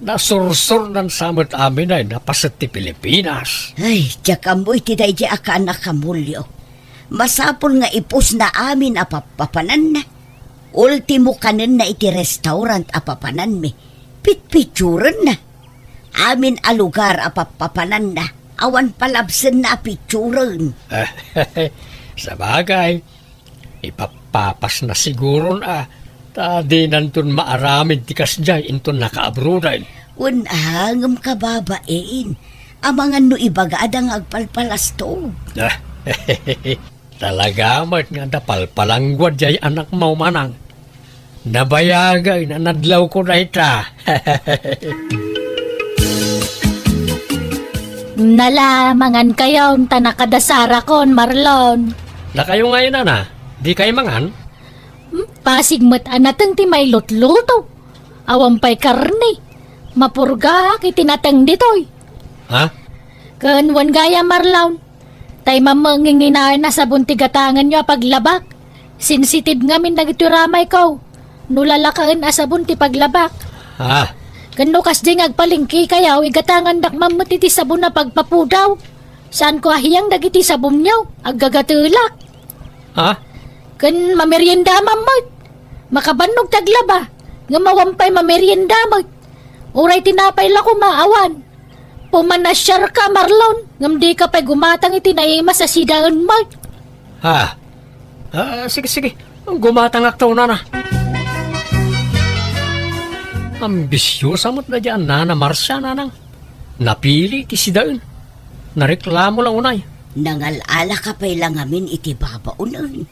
Nasursurnan sa met amin ay napaset ti Pilipinas. Ay, diak ammo iti daydi a kaannak a Mulyo. Masapul nga ipusna amin a pappapananna. Ultimo kanenna iti restaurant a papananmi. Pitpitsurenna. Amin a lugar a pappapananna, awan palabsenna a pitsuren. Sabagay, ipappapasna siguron a, ta dinanton maaramid ti kasdiay inton nakaabroaden. Wen a, ngem kababain, amangan no ibagada nga agpalpalastog. Talaga met nga adda palpalangguad jay anakmo, Manang. Nabayagen a nadlawko dayta. Nala, mangan kayon, ta nakadasarakon, Marlon. Dakayo ngay, Nana, dikay mangan? Hmm, pasig met a nateng ti mailutluto. Awan pay karne. Mapurgaak iti nateng ditoy. Ha? Ken wen gayam, Marlon, tay mamanginginaen a sabon ti gatanganyo a paglabak. Sensitive ngamin dagitoy ramayko no lalakaen a sabon ti paglabak. Ah. Ken no kasdiay nga agpalengkekayo, igatangandak man met iti sabon a pagpapudaw. Saanko a hiyang dagiti sabonyo, aggagatelak. Ha? Ken mamerienda man met. Makabannog ti aglaba, ngem awan pay mamerienda met. Uray tinapay la koma, awan. Pumanasiarka, Marlon, ngem dika pay gumatang iti naimas a sidaen met. Ha? Ah, sige, sige. Gumatangakto, Nana. Ambisiosa met daydi a Nana Marcia, Nanang. Napili ti sidaen. Nareklamo la unay. Nangal-alaka pay la ngamin iti babaonen.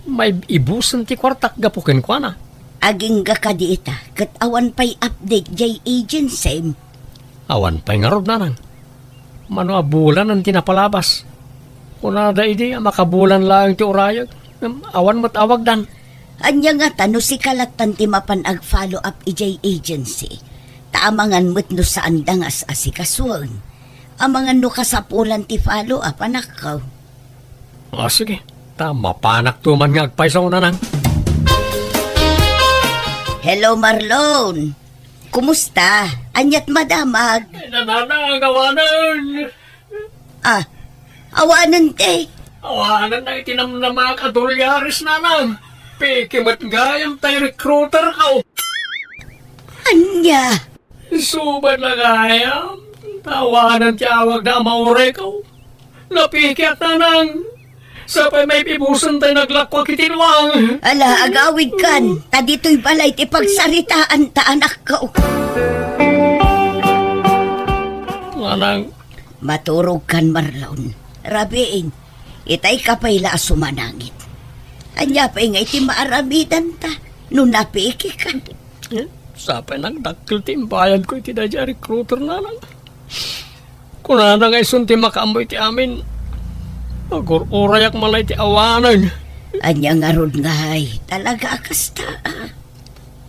Maibusen ti kuartak gapu kenkuana. Agingga kadi ita, ket awan pay update jay agency. Awan pay ngarud, Nanang. Mano a bulanen ti napalabas. Kunada idi a makabulan laeng ti urayek, ngem awan met awagdan. Ania ngata no sika lattan ti mapan ag-follow up idiay agency? Ta amangan met no saanda nga as-asikasuen. Amangan no kasapulan ti follow up, anakko. Ah, sige. Ta mapanakto man nga agpayso, Nanang. Hello, Marlon. Kumusta? Aniat madamag? Ay, Nanang, awanen. Ah, awanen ti? Awanen na iti namnamak a dolyares, Nanang. Peke met gayam tay recruiter ko. Ania? Subad na gayam, ta awanen ti awagda a maureko. Napikiak, Nanang. Sapay maipibusen tay naglakkuak iti luang. Ala, agawidkan, ta ditoy balay ti pagsaritaan ta anakko. Nanang, Maturogkan, Marlon. Rabiin, itay ka pay la a sumanangit. Ania pay nga iti maaramidanta no napikika? Eh, sapay nagdakkel ti imbayadko iti daydiay a recruiter, nanang. Kunana nga isun ti makaammo iti amin. Agur-urayak man la iti awanen. Ania ngarud ngay, talaga a kasta, a?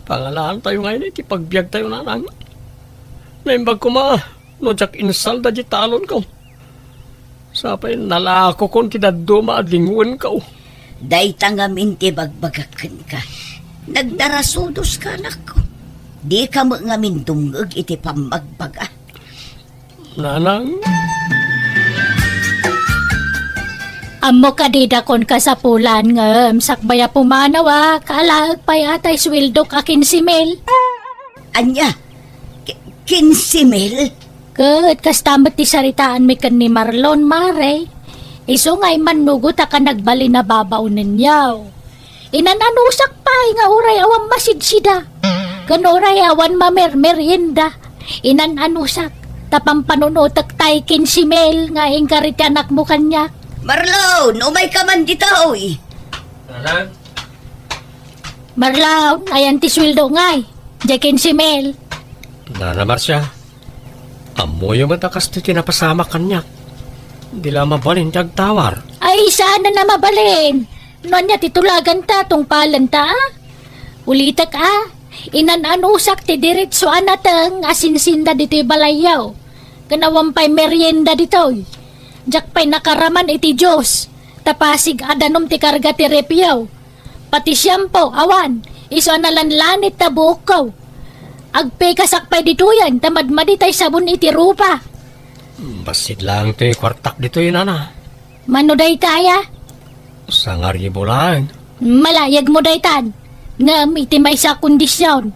Pangalaantayo ngay iti pagbiagtayo, nanang. Naimbag koma no diak insalda diay talonko. Sapay nalakokon ti dadduma a dinguenko. Dayta ngamin ti bagbagak kenka. Nagdarasudoska, anakko. Dika met ngamin dumngeg iti pammagbaga. Nanang. Ammo kadi dakon kasapulan ngem sakbay a pumanaw a kaalaek pay a tay suweldok a kinse mil. Ania? Ki-, kinse mil? Ket kasta met ti saritaanmi ken ni Marlon, mare. Isu nga immannugot a ka nagbalin a babaonenyo. Inan-anusak pay nga uray awan masidsida. Ken uray awan mamermerienda. Inan-anusak ta pampanunotek tay kinse mil nga inkari ti anakmo kaniak. Marlon, umayka man ditoy. Nanang? Marlon, ayan ti sueldo ngay. Diay kinse mil. Nana Marcia, ammoyo met a kastoy ti napasamak kaniak. Di la mabalin ti agtawar. Ay, saan a mabalin? No ania ti tulaganta, tungpalenta, a? Ulitek, a. Inan-anusak ti diretso a nateng a sinsinda ditoy balayyo. Ken awan pay merienda ditoy. Diak pay nakaraman iti Dios. Ta pasig a danum ti karga ti refyo. Pati siampo, awan. Isu a nalanlanit ta buokko. Agpikasak pay ditoyen ta madmadi tay sabon iti rupa. Bassit laeng ti kuartak ditoy, nana. Mano daytay, a? Sangaribu laeng. Malayagmo daytan. Ngem iti maysa a kondision,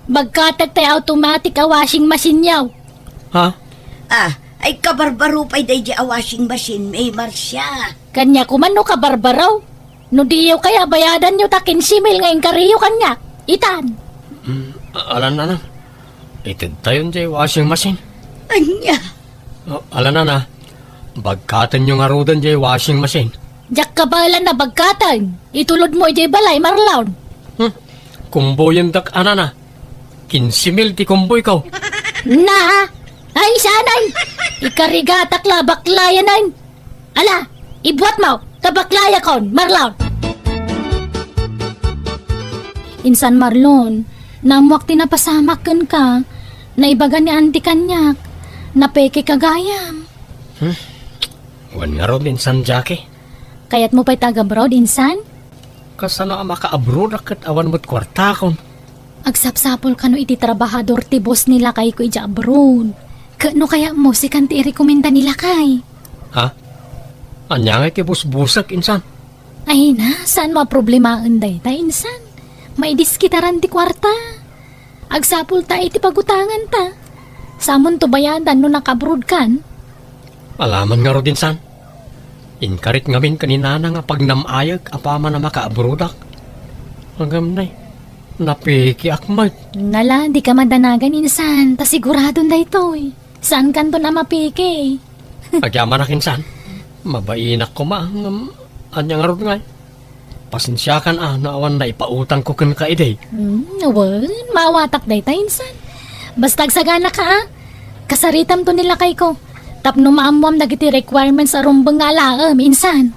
bagkatek tay automatic a washing machine-yo. Ha? A, ay kabarbaro pay daydiay a washing machine, Marcia. Kaniak koma no kabarbaro. No diyo kaya bayadanyo ta kinse mil nga inkariyo kaniak. Itan. Hmm, alan, nana. Itedtayon diay washing machine. Ania? O, ala, nana, bagkatenyo ngaruden diay washing machine. Diak kabaelan a bagkaten. Itulodmo idiay balay, Marlon. Hmm. Kumboyendak, a, nana. Kinse mil ti kumboyko. Na? Ay, saan? Ikarigatak la, baklayanen. Ala, ibuatmo, ta baklayakon, Marlon. Insan Marlon, naammoak ti napasamak kenka. Naibaga ni Auntie kaniak. Napekeka gayam. Hmm? Wen ngarud, Insan Jackie. Kayatmo pay ta ag-abroad, Insan? Kasano a maka-abroad a ket awan met kuartakon? Agsapsapul kano iti trabahador ti boss ni lakayko idiay abroad. Ket no kayatmo, sikan ti irekomenda ni lakay. Ha? Ania ngay ti busbusek, Insan? Ay na, saan mo a problemaen dayta, Insan? Maidiskitaran ti kuarta. Agsapul ta iti pagutanganta. Samonto bayadan no naka-abroad kan? Alaman ngarud, Insan. Inkarik ngamin ken ni Nana nga pagnam-ayek apaman a maka-abroadak. Ngem nay, napikiak met. Ala, dika madanagan, Insan, ta siguradon daytoy. Saankanton a mapiki. Agyamanak, Insan. Mabainak koma, ngem ania ngarud ngay? Pasensiakan a no awan naipautangko kenka idi. Hmm, wen, maawatak dayta, Insan. Basta agsaganaka a. Kasaritamto ni lakayko. Tapno maammoam dagiti requirements a rumbeng nga alaem, Insan.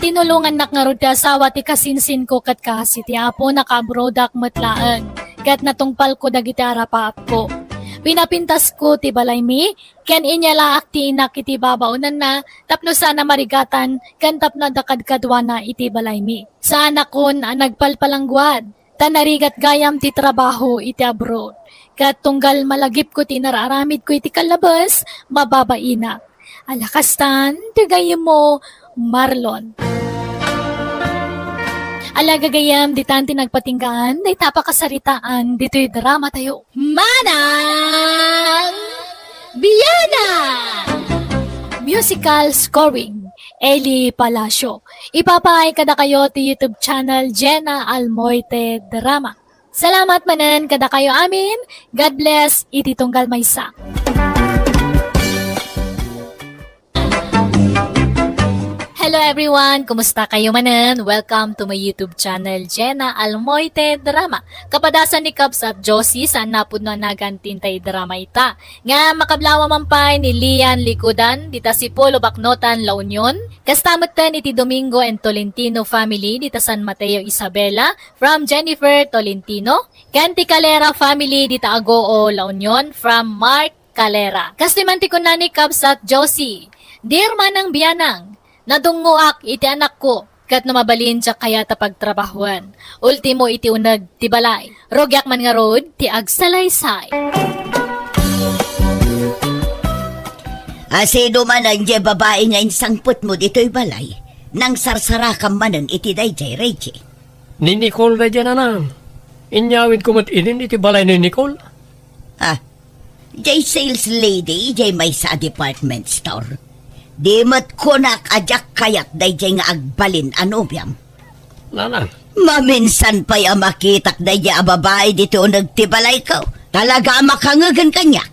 Tinulongannak ngarud ti asawa ti kasinsinko ket kaasi ti Apo naka-abroadak met laeng. Ket natungpalko dagiti arapaapko. Pinapintasko ti balaymi, ken inyalaak ti inak iti babaonanna tapno saan a marigatan ken tapno adda kadkaduana iti balaymi. Saanakon a nagpalpalangguad, ta narigat gayam ti trabaho iti abroad. Ket tunggal malagipko ti inararamidko iti kallabes, mababainak. Ala kastan, ti gayyemmo, Marlon. Ala gagayyem, ditan ti nagpatinggaan, dayta pakasaritaan, ditoy drama tayo. Manang Biana! Musical scoring, Eli Palacio. Ipapaay kadakayo ti YouTube channel Jenna Almoite Drama. Salamat manen kadakayo amin. God bless iti tunggal maysa. Hello everyone! Kumusta kayo manen? Welcome to my YouTube channel, Jenna Almoite Drama. Kapadasan ni Kabsat Josie, saan napudno a nagan ti intay drama ita. Nga makablawa man pay ni Lian Likudan, dita Sipolo, Baknotan, La Union. Kasta metten iti Domingo and Tolentino family, dita San Mateo, Isabela, from Jennifer Tolentino. Ken ti Calera family, dita Agoo, La Union, from Mark Calera. Kastoy man ti kunna ni Kabsat Josie, "Dear Manang Bianang, nadungngoak iti anakko, ket no mabalin diak kayat a pagtrabahoan. Ultimo iti uneg ti balay. Rugiak man ngarud ti agsalaysay." Asino manen diay babai nga insangpetmo ditoy balay? Nangsarsarakam manen iti daydiay, Reggie. Ni Nicole daydiay, nanang. Inyawidko met inin iti balay ni Nicole. Ah, diay sales lady, diay maysa a department store. Di met kunak a diak kayat daydiay nga agbalin a nobiam. Nanang. Maminsan pay a makitak daydiay a babai ditoy uneg ti balayko. Talaga a makangegen kaniak.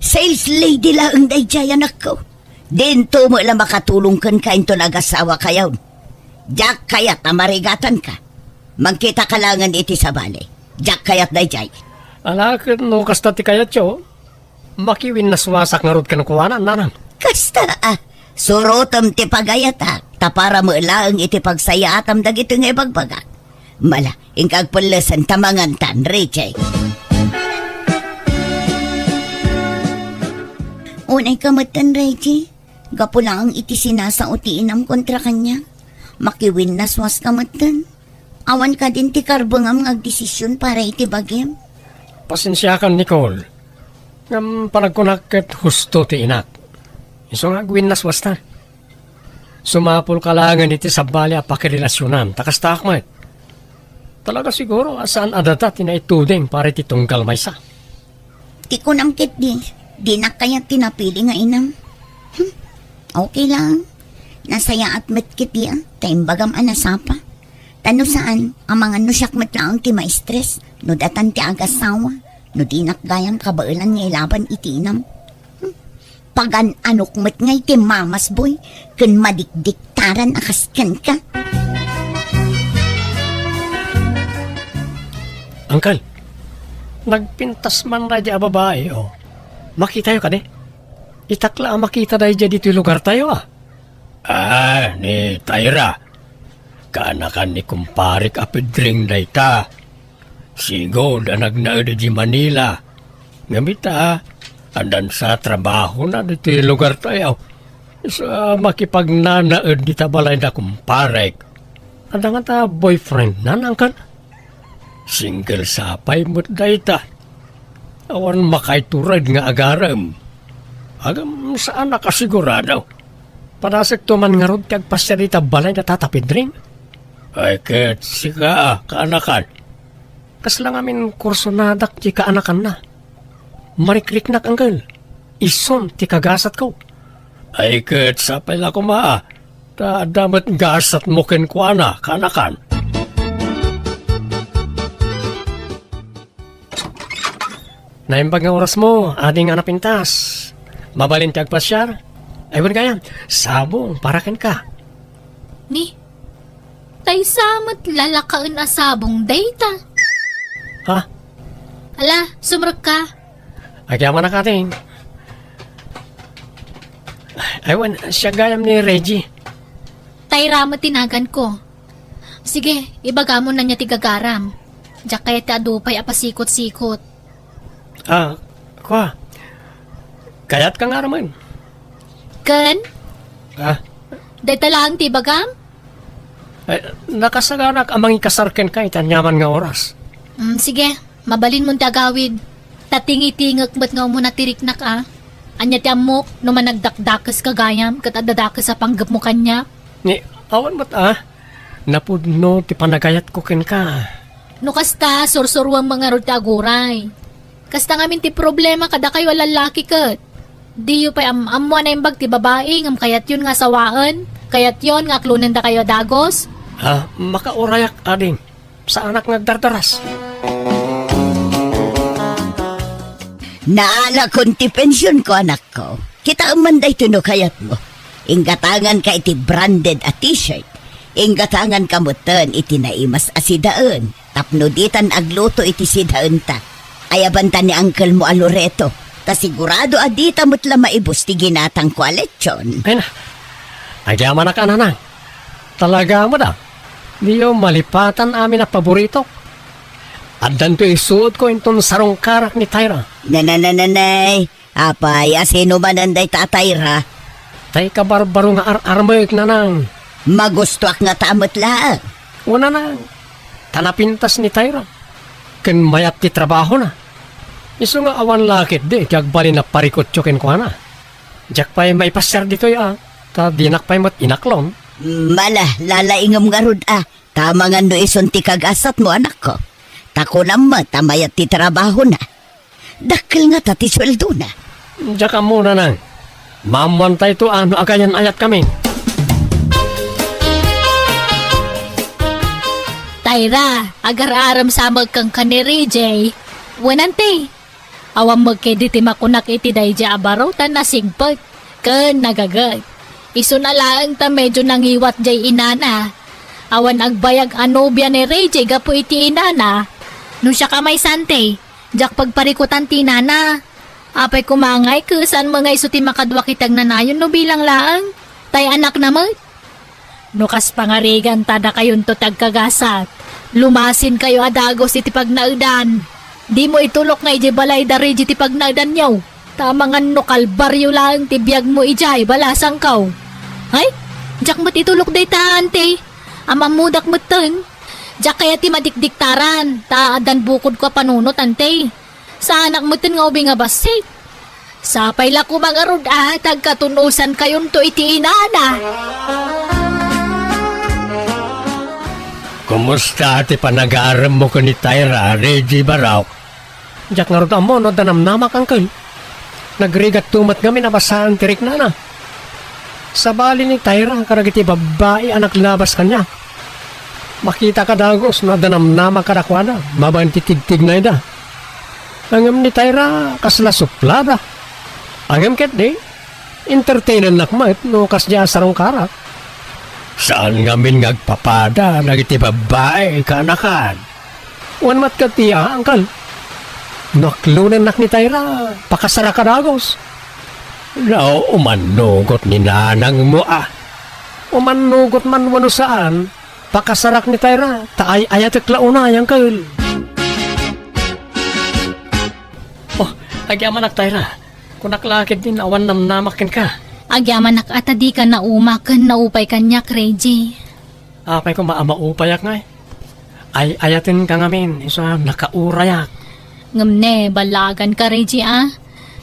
Sales lady laeng daydiay, anakko. Dinto met la makatulong kenka inton agasawakayon. Diak kayat a marigatanka. Mangkitaka laengen iti sabali. Diak kayat daydiay. Ala, ket no kasta ti kayatyo, makiwinnaswasak ngarud kenkuana, nanang. Kasta, ah. Surotem ti pagayatak, ta para met laeng iti pagsayaatam dagitoy nga ibagbagak. Mala, inka agpellesen ta mangantan, Reggie. Unayka metten, Reggie. Gapu laeng iti sinasao ti inam kontra kaniak. Makiwinnaswaska metten. Awan kadin ti karbengam nga agdesisyon para iti bagim. Pasensiakan, Nicole. Ngem panagkunak ket husto ti inak. Isu nga agwinnaswasta. Sumapulka laengen iti sabali a pakirelasyonan, ta kastaak met. Talaga siguro a saan a data ti naituding para iti tunggal maysa. Ti kunam ketdi, dinak kayat ti napili nga inam. Hmm, okay lang. Nasayaat met ketdi a, ta imbagam a nasapa. Ta no saan, amangan no siak met laeng ti maistres, no datan ti agasawa, no dinak gayam kabaelan nga ilaban iti inam. Hmm. Pagan-anok met ngay ti mamasboy ken madikdiktaran a kas kenka. Angkel, nagpintas man daydi a babai, o. Makitayo kadi? Itak la a makita daydi ditoy lugartayo, a. Ah, ni Tyra. Kaanakan ni kumparek a Pedring dayta. Sigud a nagnaed idiay Manila. Ngem ita, addan sa trabahona ditoy lugartayo. Sa makipagnanaed dita balayda kumparek. Adda ngata boyfriendna, angkel? Single sa pay met dayta. Awan makaitured nga agarem. Ngem saanak a sigurado. Padasekto man ngarud ti agpasiar dita balay da Tata Pedring. Ay, ket sika, kaanakan. Kasla ngamin kursonadak ti kaanakanna. Marikriknak, angkel. Isun ti kagasatko. Ay, ket sapay la koma, ta adda met gasatmo kenkuana, kaanakan. Naimbag nga orasmo, ading a napintas. Mabalin ti agpasiar? Ay, wen gayam, sabong para kenka. Ni, taysa met lalakaen a sabong dayta. Ha? Ala, sumrekka. Agyamanak, ading. Ay, wen, siak gayam ni Reggie. Tayra met ti naganko. Sige, ibagam no ania ti gagaram. Diak kayat ti adu pay a pasikot-sikot. Ah, kua. Kayatka nga aramem. Ken? Ah. Dayta laeng ti ibagam? Ay, nakasaganak a mangikasar kenka iti aniaman nga oras. Mm, sige, mabalinmon ti agawid. Ta tingitingek met nga umuna ti riknak, a. Ania ti ammok no managdakdakeska gayam ket adda dakes a panggepmo kaniak? Ni, awan met, a. Napudno ti panagayatko kenka. No kasta, sursuruem ngarud ti aguray. Kasta ngamin ti problema kadakayo a lallaki ket. Diyo pay am-ammo a naimbag ti babai ngem kayatyon nga asawaen, kayatyon nga aklonendakayo a dagus. Ah, makaurayak, ading. Saanak nga agdardaras. Naalakon ti pensionko, anakko. Kitaem man daytoy no kayatmo. Inggatanganka iti branded a t-shirt. Inggatanganka metten iti naimas a sidaen tapno ditan agluto iti sidaenta. Ayabanta ni angkelmo a Loreto, ta sigurado a dita met la maibus ti ginatangko a lechon. Ay na, agyamanak a, Nanang. Talaga met a, diyo malipatan amin a paboritok. Addanto isuotko inton sarungkarak ni Tyra. Nananananay, apay, a sino manen dayta a Tyra? Tay kabarbaro nga ar-armek, Nanang. Magustoak ngata met laeng. Wen, Nanang, ta napintas ni Tyra ken mayat ti trabahona. Isu nga awan la ketdi ti agbalin a parikutyo kenkuana. Diak pay maipasiar ditoy a, ta dinak pay met inaklon. Mala, lalaingem ngarud a, ta amangan no isun ti kagasatmo, anakko. Ta kunam met a mayat ti trabahona. Dakkel ngata ti sueldona. Diak ammo, Nanang. Maammoantayto a no agayan-ayatkami. Tyra, agar-arem sa met kenka ni Ray J. Wen, Ante. Awan met ketdi ti makunak iti daydiay a baro ta nasigpet ken nagaget. Isuna laeng ta medio nangiwat diay inana. Awan agbayag a nobia ni Ray J gapu iti inana. No siak a maysa, Ante, diak pagparikutan ti inana. Apay koma ngay, ket saan met nga isu ti makaduak iti agnanayon no bilang laeng? Tay anakna met. No kas pangarigan ta dakayonto ti agkagasat, lumasinkayo a dagus iti pagnaedan. Dimo itulok nga idiay balay da Ray J ti pagnaedanyo. Ta amangan no kalbario laeng ti biagmo idiay balasangko. Ay, diak met itulok dayta, Ante. Am-ammodak metten. Diak kayat ti madikdiktaran, ta addan bukodko a panunot, Ante. Saanak metten nga ubing a bassit. Sapay la koma ngarud a ta agkatun-osankayonto iti inana. Kumusta ti panagaaremmo ken ni Tyra, Ray J. Barok? Diak ngarud ammo no adda namnamak, angkel. Nagrigatto met ngamin a basaan ti riknana. Sabali ni Tyra kadagiti babbai a naglabas kaniak. Makitaka dagus no adda namnamak kadakuada babaen ti tigtignayda. Ngem ni Tyra, kasla suplada. Ngem ketdi, entertainennak met no kasdiay a sarungkarak. Saan ngamin nga agpapada dagiti babbai, kaanakan. Wen met ketdi a, angkel. No aklonennak ni Tyra, pakasaraka dagus. No umannugot ni nanangmo a. Umannugot man wenno saan, pakasarak ni Tyra, ta ay-ayatek la unay, angkel. Oh, agyamanak, Tyra. Kunak la ketdin awan namnamak kenka. Agyamanak a ta dika nauma ken naupay kaniak, Ray J. Apay koma a maupayak ngay? Ay-ayatenka ngamin, isu a nakaurayak. Ngem ne, ballaganka, Ray J, a.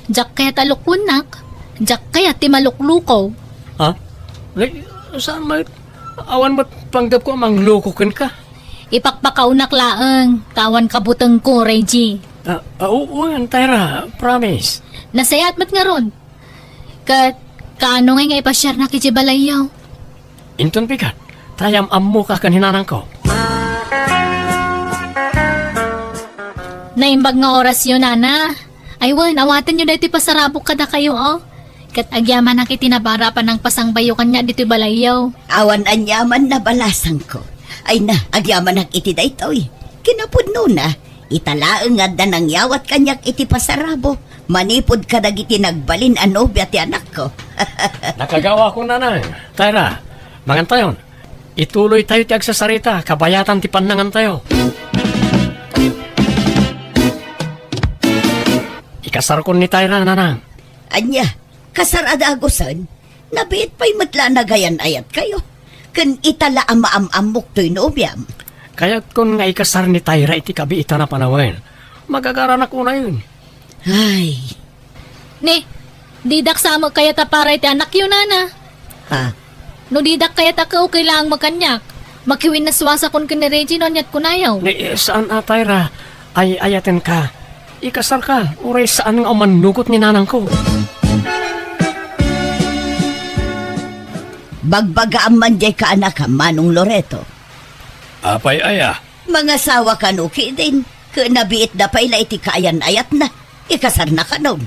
Diak kayat a lukoennak. Diak kayat ti malukluko. Ha? Nay, saan met? Awan met panggepko a mangluko kenka. Ipakpakaonak laeng, ta awan kabutengko, Ray J. Ah, ah, oo, Tyra, promise. Nasayaat met ngarud. Ket, kaano ngay nga ipasiarnak idiay balayyo? Inton bigat, ta am-ammoka ken ni nanangko. Naimbag nga orasyo, nana. Ay wen, awatenyo daytoy pasarabok kadakayo, o. Ket agyamanak iti nabara a panangpasangbayo kaniak ditoy balayyo. Awan aniaman a balasangko. Ay na, agyamanak iti daytoy. Kinapudnona, ita laeng nga adda nangyawat kaniak iti pasarabo manipud kadagiti nagbalin a nobia ti anakko. Nakagawakon, nanang. Tyra, mangantayon. Ituloytayo ti agsasarita, kabayatan ti pannangantayo. Ikasarkon ni Tyra, nanang. Ania, kasar a dagusen? Nabiit pay met la a nagayan-ayatkayo. Ken ita la a maam-ammok toy nobiam. Kayatkon nga ikasar ni Tyra iti kabiitan a panawen. Magagaranak unayen. Ay. Ni, didak sa met kayat a para iti anakyo, nana. Ha? No didak kayat a, okay laeng met kaniak. Makiwinnaswasakon ken ni Reggie no aniat kunayo. Ni, saan a, Tyra. Ay-ayatenka. Ikasarka, uray saan nga umannugot ni nanangko. Bagbagaam man diay kaanakam, Manong Loreto. Apay aya? Mangasawa kano ketdin, ket nabiitda pay la iti kaayan-ayatna. Ikasarna kanon.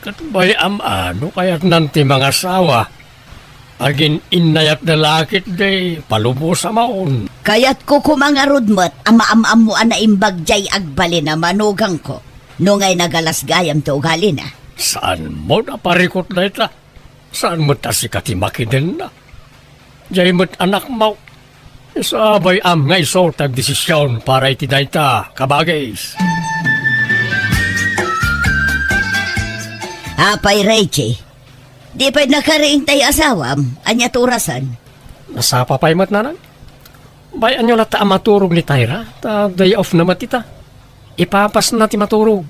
Ket bay-am a no kayatnan ti mangasawa. Agin-innayatda la ketdi, palubosa maon. Kayatko koma ngarud met a maam-ammo a naimbag jay agbalin a manugangko. No ngay nagalas gayam ti ugalina. Saan mo naparikot dayta? Saan met a sika ti makidenna? Jay met anakmo. Isu a bay-am nga isu ti agdesision para iti dayta, kabagis. Apay, Reggie, di pay nakariing tay asawam? Ania ti orasan? Nasapa pay met, nanang. Bay-anyo latta a maturog ni Tyra, ta day off na met ita. Ipapasna ti maturog.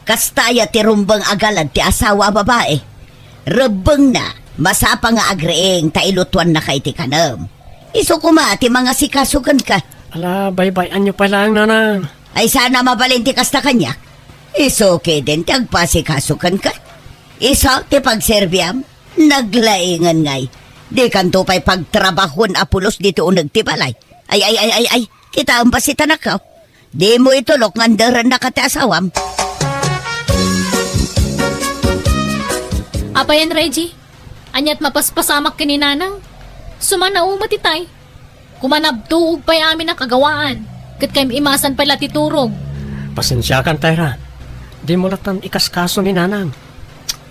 Kasta aya ti rumbeng a galad ti asawa a babai. Rebbengna, masapa nga agriing ta ilutuannaka iti kanem. Isu koma ti mangasikaso kenka. Ala, baybay-anyo pay laeng, nanang. Ay, saan a mabalin ti kasta kaniak. Isu ketdin ti agpasikaso kenka. Isu ti pagserbiam. Naglaingen ngay. Dikanto pay pagtrabahoen a pulos ditoy uneg ti balay. Ay, ay, ay, ay, ay. Kitaem pay ti anakko. Dimo itulok nga anderennaka ti asawam. Apayen, Reggie? Aniat mapaspasamak ken ni Nanang? Sumana met itay. Kumanabtuog pay amin a kagawaan, ket kaim-imasan pay la ti turog. Pasensiakan, Tyra. Dimo lattan ikaskaso ni Nanang.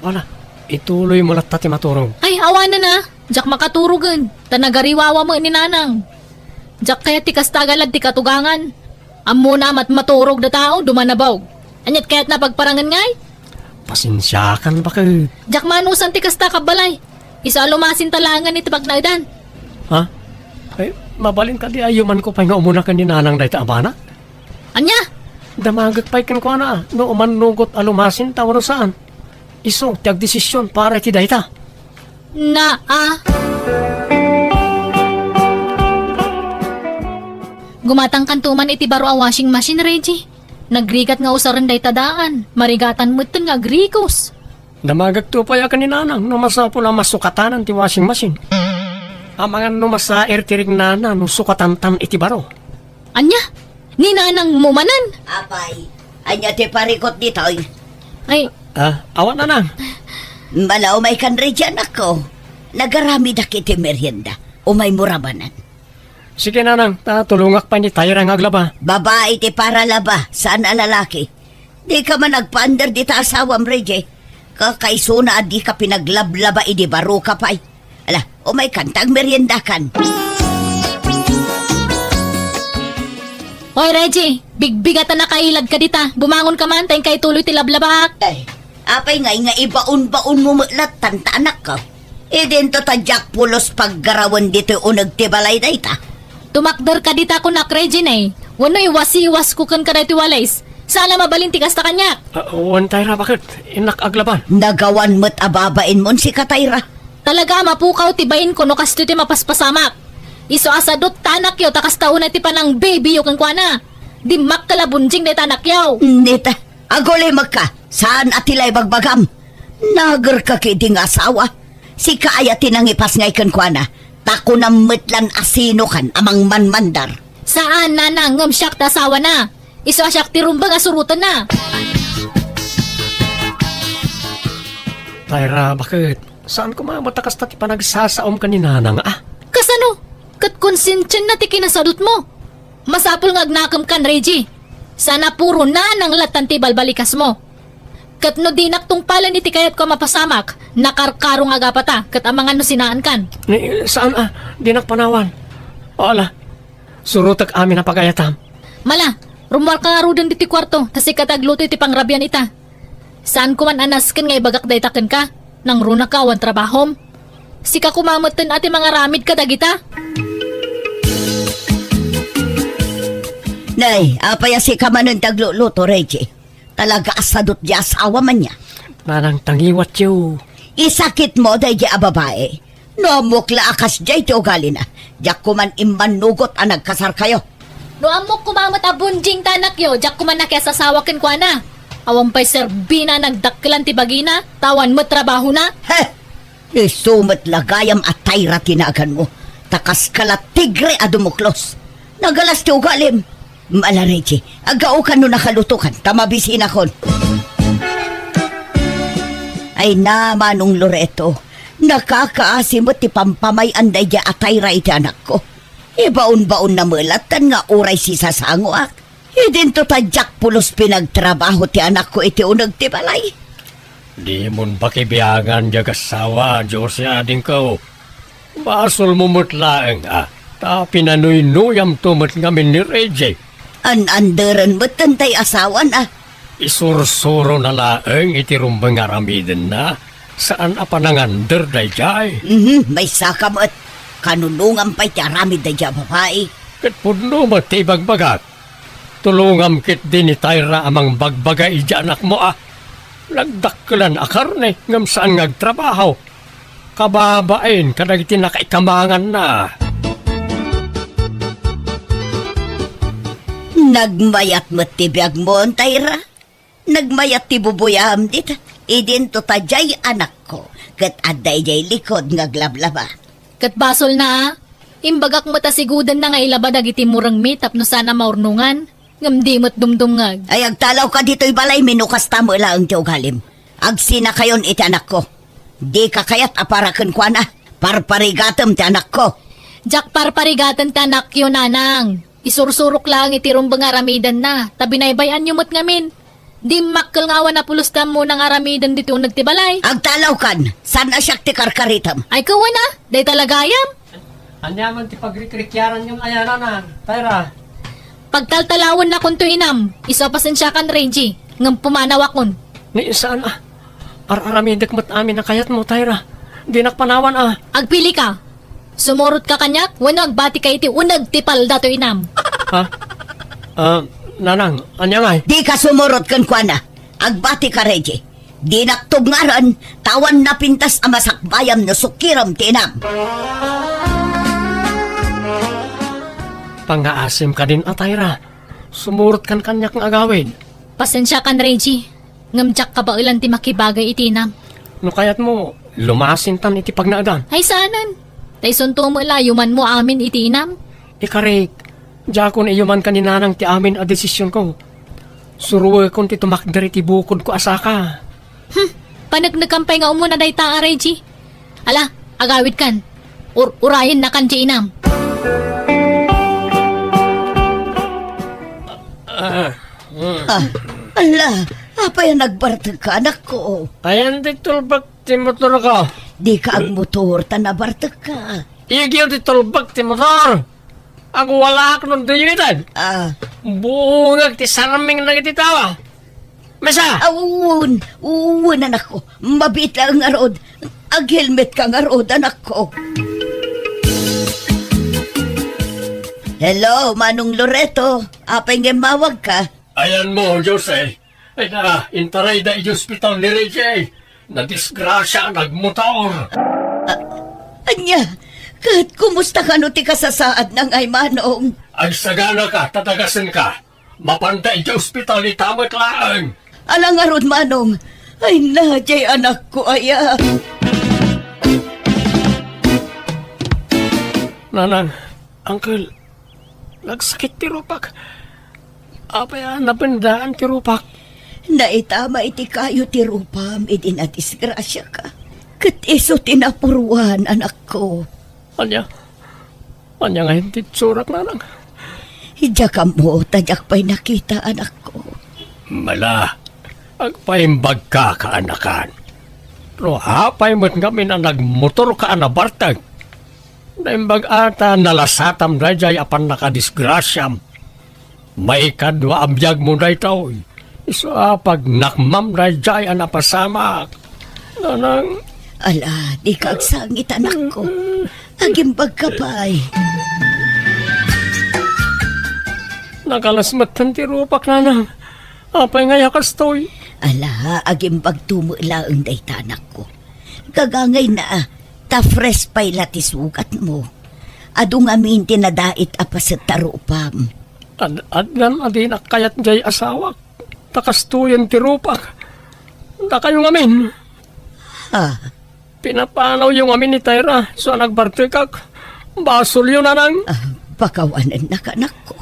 Wala, ituloymo latta ti maturog. Ay, awanen a. Diak makaturogen, ta nagariwawa met ni Nanang. Diak kayat ti kasta a galad ti katugangan. Ammona a matmaturog da tao, duman a baog. Aniat kayatna pagparangen ngay? Pasensiakan, baket. Diak manusan ti kasta, kabbalay. Isu a lumasinta laengen iti pagnaedan. Ha? Ay, mabalin kadi a yumanko pay nga umuna ken ni Nanang dayta a bana? Ania? Damagek pay kenkuana, no umannugot a lumasinta wenno saan. Isu ti agdesision para iti dayta. Naa. Gumatangkanto man iti baro a washing machine, Reggie. Nagrigat nga usaren dayta daan. Marigatan metten nga agrikos. Damagekto pay a ken ni Nanang no masapul a masukatanan ti washing machine. Amangan no masair ti rignana no sukatantan iti baro. Ania? Ni Nanangmo manen? Apay, ania ti parikot ditoy? Ay. Ah, awan, Nanang. Mala, umaykan, Reggie, anakko. Nagaramidak iti merienda. Umaymo rabanen. Sige, Nanang, ta tulongak pay ni Tyra nga aglaba. Babai ti paralaba, saan a lalaki. Dika man agpaandar dita asawam, Reggie. Kakaisuna a dika pinaglablaba idi baroka pay. Ala, umaykan ta agmeriendakan. Oy, Reggie, bigbigatan a kailadka dita. Bumangonka man, ta inka ituloy ti lablabaak. Ay, apay ngay nga ibaon-baonmo met lattan ta anakko? Idinto ta diak pulos paggarawen ditoy uneg ti balay dayta. Tumakderka dita kunak, Regine. Wenno iwasiwasko kenka daytoy walis. Saan a mabalin ti kasta kaniak. Ah, wen, Tyra, baket? Innak aglaban. Nagawan met a babainmon sika, Tyra. Talaga a mapukaw ti bainko no kastoy ti mapaspasamak. Isu a sadut ta anakyo ta kasta unay ti panangbibiyo kenkuana. Dimmakkel a bunjing dayta anakyo. Nita, agulimekka. Saan a ti la ibagbagam. Nagerka ketdi nga asawa. Sika aya ti nangipasngay kenkuana, ta kunam met lan a sinokan a mangmanmandar. Saan, Nanang, ngem siak ti asawana. Isu a siak ti rumbeng a surotenna. Tyra, baket? Saan koma met a kasta ti panagsasaom ken ni Nanang, a? Kasano? Ket konsensianna ti kinasadutmo. Masapul nga agnakemkan, Reggie. Saan a puro Nanang lattan ti balbalikasmo. Ket no dinak tungpalen iti kayatko a mapasamak, nakarkaro nga agapata, ket amangan no sinaankan. Ni, saan a, dinak panawan. O, ala, surotek amin a pagayatam. Mala, rummuarka ngaruden ditoy kuarto, ta sika ti agluto iti pangrabian ita. Saan koman a nasken nga ibagak dayta kenka, nangrunaka awan trabahom. Sika koma metten a ti mangaramid kadagita. Nay, apay a sika manen ti agluluto, Reggie? Talaga a sadut ti asawam ania. Nanang, tangiwatyo. Isakitmo daydi a babai. No ammok la a kasdiay ti ugalina, diak koman immannugot a nagkasarkayo. No ammok koma met a bunjing ti anakyo, diak koman nakiasasawa kenkuana. Awan pay serbina a nagdakkelan ti bagina, ta awan met trabahona. He! Isu met la gayam a Tyra ti naganmo, ta kaska la tigre a dumuklos. Nagalas ti ugalim. Mala, Reggie, aggaokan no nakalutokan, ta mabisinakon. Ay na, Manong Loreto, nakakaasi met ti pampamay-an daydiay a Tayra iti anakko. Ibaon-baonna met latta nga uray sisasangoak. Idinto ta diak pulos pinagtrabaho ti anakko iti uneg ti balay. Dimon pakibiangan diay agassawa, Jose, adingko. Basolmo met laeng a ta pinanuynuyamto met ngamin ni Reggie. An-anderen metten tay asawan a. Isursurona laeng iti rumbeng nga aramidenna, saan a panangander daydiay. Mhm, maysaka met. Kanunongam pay ti aramid daydiay a babai. Ket pudno met ti ibagbagak. Tulongam ketdi ni Tayra a mangbagbaga idiay anakmo a nagdakkelan a karne ngem saan nga agtrabaho. Kababain kadagiti nakaikamanganna. Nagmayat met ti biagmo, Tayra. Nagmayat ti bubuyam dita. Idinto ta diay anakko, ket adda idiay likod nga aglablaba. Ket basolna a. Imbagak met a sigudenna nga ilaba dagiti murengmi tapno saan a maurnongan. Ngem di met dumdumngeg. Ay, agtalawka ditoy balaymi no kasta met laeng ti ugalim. Agsinakayon iti anakko. Dika kayat a para kenkuana. Parparigatem ti anakko. Diak parparigaten ti anakyo, nanang. Isursurok laeng iti rumbeng nga aramidenna, ta binaybay-anyo met ngamin. Dimmakkel nga awan a pulos ti ammona nga aramiden ditoy uneg ti balay. Agtalawkan, saan a siak ti karkaritem. Ay, kawana, dayta la gayam. Ania man ti pagrikrikiaranyon aya, nanang, Tayra? Pagtaltalawennakonto, inam. Isu a pasensiakan, Reggie, ngem pumanawakon. Ni saan a. Ar-aramidek met amin a kayatmo, Tayra. Dinak panawan a. Agpilika. Sumurotka kaniak wenno agbatika iti uneg ti paldato, inam. Ha? Ah, nanang, ania ngay? Dika sumurot kenkuana. Agbatika, Reggie. Dinak tubngaren, ta awan napintas a masakbayam no sukirem ti inam. Pangngaasim kadin a, Tayra. Sumurotkan kaniak nga agawid. Pasensiakan, Reggie. Ngem diak kabaelan ti makibagay iti inam. No kayatmo, lumasintan iti pagnaedan. Ay, saanen. Ta isunto met la, yumanmo amin iti inam. Ikarik, diakon iyumanka ni nanang ti amin a desisionko. Suroekon ti tumakder iti bukodko a saka. Hmm, paneknekam pay nga umuna dayta a, Reggie. Ala, agawidkan. Ur-, urayennakan diay inam. Ah, mm. Ah, ala, apay a nagbartekka, anakko? Ayan ti tulbek ti motorko. Dika agmotor ta nabartekka. Igiyo ti tulbek ti motor. Agwalaak no daytoy iten. Ah. Buongek ti sarming dagiti tao. Mesa! Ah, wen, wen, anakko. Mabiit laeng ngarud. Aghelmetka ngarud, anakko. Hello, Manong Loreto. Apay nga immawagka? Ayanmo, Jose. Ay na, intarayda iti ospital ni Reggie. Nadisgrasia, nagmotor. Ah, ania? Ket kumusta kano ti kasasaadna ngay, Manong? Agsaganaka, ta dagasenka. Mapanda iti ospital ita met laeng. Ala ngarud, Manong. Ay na, diay anakko aya. Nanang, Uncle, nagsakit ti rupak. Apay a napendaan ti rupak? Naitama iti kayo ti rupam idi nadisgrasiaka. Ket isu ti napuruan, anakko. Ania? Ania ngayen ti itsurak, nanang? Diak ammo ta diak pay nakita, anakko. Mala, agpaimbagka, kaanakan. No apay met ngamin a nagmotorka a nabartek, naimbag a ta nalasatam daydiay a pannakadisgrasiam. Maikadua a biagmo daytoy. Isu a pagnakmam daydiay a napasamak. Nanang. Ala, dika agsangit, anakko. Agimbagka pay. Nakalas metten ti rupak, nanang. Apay ngay a kastoy? Ala, agimbagto met laeng dayta, anakko. Gagangayna, ta fresh pay la ti sugatmo. Adu ngamin ti nadait a paset ta rupam. Ad-, addan a dinak kayat diay asawak, ta kastoyen ti rupak. Dakayo ngamin. Ha? Pinapanawyo ngamin ni Tyra, isu a nagbartekak. Basolyo, nanang. Ah, pakawanennak, anakko.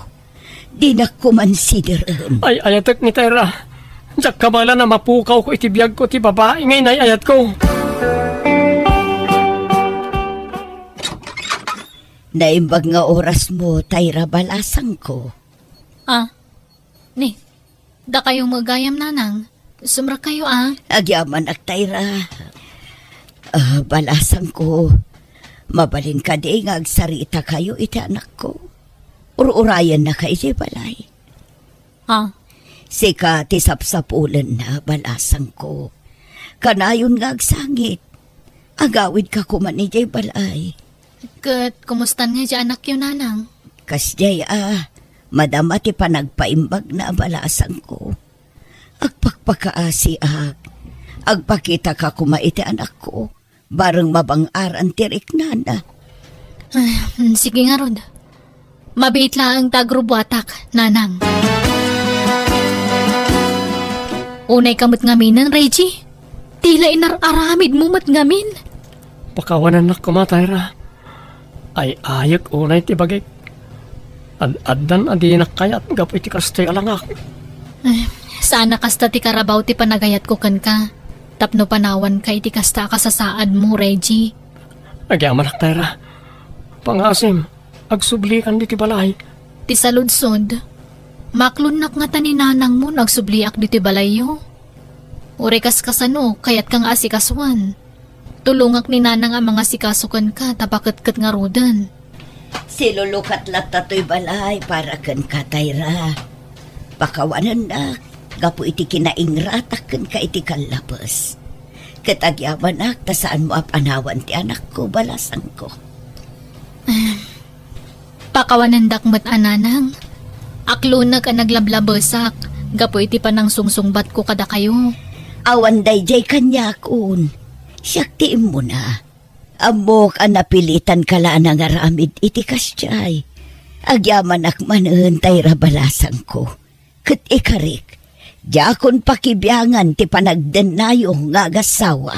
Dinak koma sideren. Ay-ayatek ni Tyra. Diak kabaelan a mapukawko iti biagko ti babai nga inay-ayatko. Naimbag nga orasmo, Tayra, balasangko. Ah, ni, dakayo met gayam, nanang. Sumrekkayo, ah. Agyamanak, Tayra. Ah, balasangko, mabalin kadi nga agsaritakayo iti anakko? Ur-urayennaka idiay balay. Ah. Sika ti sapsapulenna, balasangko. Kanayon nga agsangit. Agawidka koma idiay balay. Ket kumustan nga idiay anakyo, nanang? Kasdiay a, madama ti panagpaimbagna, balasangko. Agpakpakaasiak. Agpakitaka koma iti anakko. Bareng mabang-aran ti riknana. Ah, mm, sige ngarud. Mabiit laeng ta agrubuatak, nanang. Unayka met ngaminen, Reggie. Tila inar-aramidmo met ngamin. Pakawanennak koma, Tayra. Ay-ayek unay ti bagik. Ad-addan a dinak kayat gapu iti kastoy a langak. Eh, saan a kasta ti karabaw ti panagayatko kenka tapno panawanka iti kasta a kasasaadmo, Reggie. Agyamanak, Tayra. Pangasim, agsublikan ditoy balay. Ti saludsod, maklonnak ngata ni nanangmo no agsubliak ditoy balayyo? Uray kaskasano, kayatka nga asikasuan. Tulongak ni nanang a mangasikaso kenka ta paketket ngaruden. Silulukat latta toy balay para kenka, Tayra. Pakawanennak gapu iti kinaingratak kenka iti kallapes. Ket agyamanak ta saanmo a panawan ti anakko, balasangko. Pakawanendak met a nanang. Aklonek a naglablabesak gapu iti panangsungsungbatko kadakayo. Awan daydiay kaniakon. Siak ti immuna. Ammok a napilitanka la a nangaramid iti kasdiay. Agyamanak manen, Tayra, balasangko. Ket ikarik, diakon pakibiangan ti panagdennayo nga agassawa.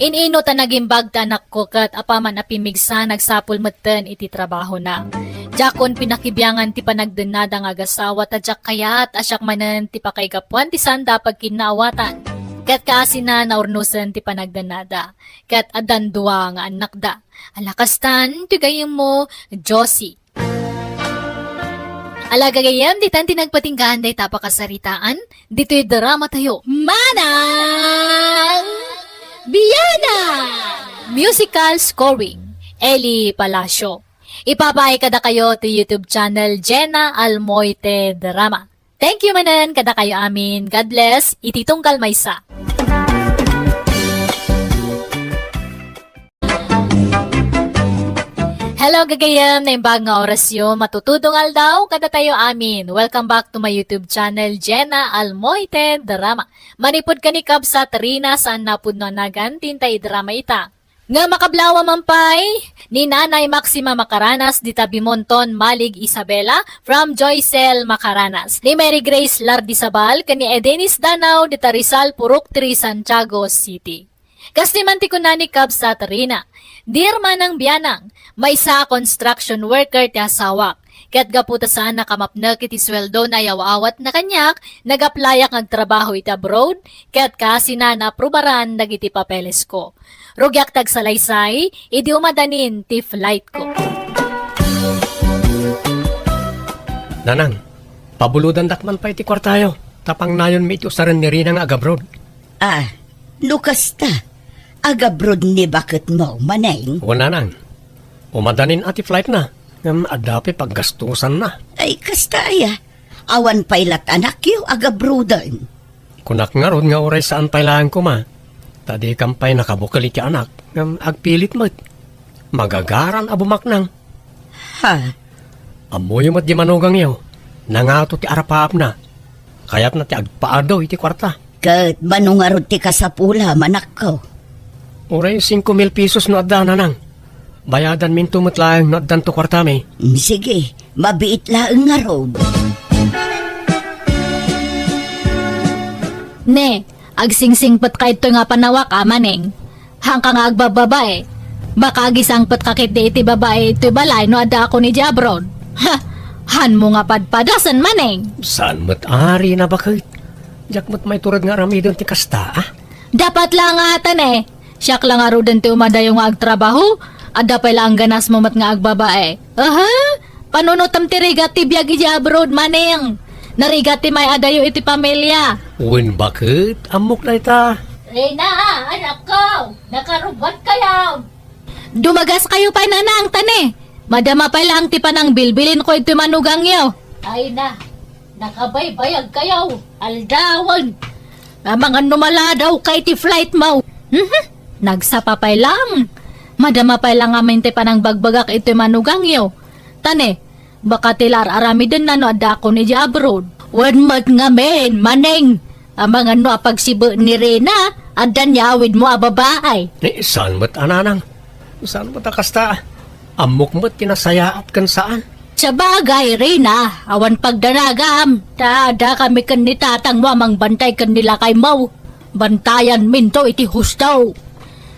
In-ino ta nagimbag ti anakko ket apaman a pimmigsa, nagsapul metten iti trabahona. Diakon pinakibiangan ti panagdennada nga agassawa ta diak kayat a siak manen ti pakaigapuan ti saanda a pagkinnaawatan. Ket kaasina, naurnosen ti panagdennada. Ket addan dua nga annakda. Ala kastan, ti gayyemmo, Josie. Ala gagayyem, ditan ti nagpatinggaan dayta a pakasaritaan, ditoy drama tayo. Manang Biana! Musical scoring, Eli Palacio. Ipapaay kadakayo ti YouTube channel Jenna Almoite Drama. Thank you manen kadakayo amin. God bless. Iti tunggal maysa. Hello, gagayem, naimbag nga orasyo, matutudong aldaw, kadatayo amin. Welcome back to my YouTube channel, Jenna Almoite Drama. Manipud ken ni Kabsat Rina, saan napudno a nagan, tinta idrama ita. Nga makablawa man pay, ni Nanay Maxima Macaranas, dita Bimonton, Malig, Isabela, from Joycel Macaranas, ni Mary Grace Lardizabal, ken ni Edenis Danao, dita Rizal, Purok three, Santiago City. Kastoy man ti kuna ni Kabsat Rina, "Dear Manang Bianang, maysa a construction worker ti asawak. Ket gapu ta saan a kamapnek iti sueldo nga ayaw-awatna kaniak, nag-applyak nga agtrabaho iti abroad, ket kaasina naaprubaran dagiti papelesko. Rugiak ti agsalaysay, idi umadanin ti flightko." Nanang, pabulodandak man pay ti kuartayo, ta pangnayonmi iti usaren ni Rina nga agabroad. Ah, no kasta, agabroad ni baketmo, Maneng? Wen, Nanang. Umadanin a ti flightna, ngem adda pay paggastusanna. Ay, kasta aya. Awan pay la't anakyo agabroaden. Kunak ngarud nga uray saan pay laeng koma, ta dikan pay nakabukel iti anak, ngem agpilit met. Magagaran a bumaknang. Ha? Ammoyo met di manugangyo, nangato ti arapaapna. Kayatna ti agpaadu iti kuarta. Ket mano ngarud ti kasapula, manakko? Uray singko mil pesos no adda, Nanang. Bayadanminto met laeng no addanto kuartami. Mm, sige, mabiit laeng ngarud. Ne, agsingsingpetka itoy nga panawak, a Maneng. Haanka nga agbabbabae. Baka agisangpetka ketdi iti babae itoy balay no addaakon idiay abroad. Ha! Hanmo nga padpadasen, Maneng. Saan met, Rina, baket? Diak met maitured nga aramiden ti kasta, a? Dapat la nga atan, e. Siak la ngaruden ti umadayo nga agtrabaho. Adda pay laeng ganasmo met nga agbabae. Aha? Panunotem ti rigat ti biag idiay abroad, Maneng. Narigat ti may-adayo iti pamilia. Wen, baket? Ammok dayta. Rina, anakko, nakarubbuatkayo. Dumagas kayo pay, Nanang, ta ne, madama pay laeng ti panangbilbilinko iti manugangyo. Ay na, nakabaybayagkayo, aldawen. Amangan no maladaw kay ti flightmo. Mhm. Nagsapa pay laeng. Madama pay laeng ngamin ti panangbagbagak iti manugangyo. Ta ne, baka ti la ar-aramidenna no addaakon idiay abroad. Wen met ngamin, Maneng. Amangan no apagsibe ni Rina, adda ni awidmo a babae. Ni, saan met a, Nanang? Saan met a kasta? Ammok met ti nasayaat ken saan. Sabagay, Rina, awan pagdanagam. Ta, adda kami ken ni tatangmo a mangbantay ken ni lakaymo. Bantayanminto iti husto.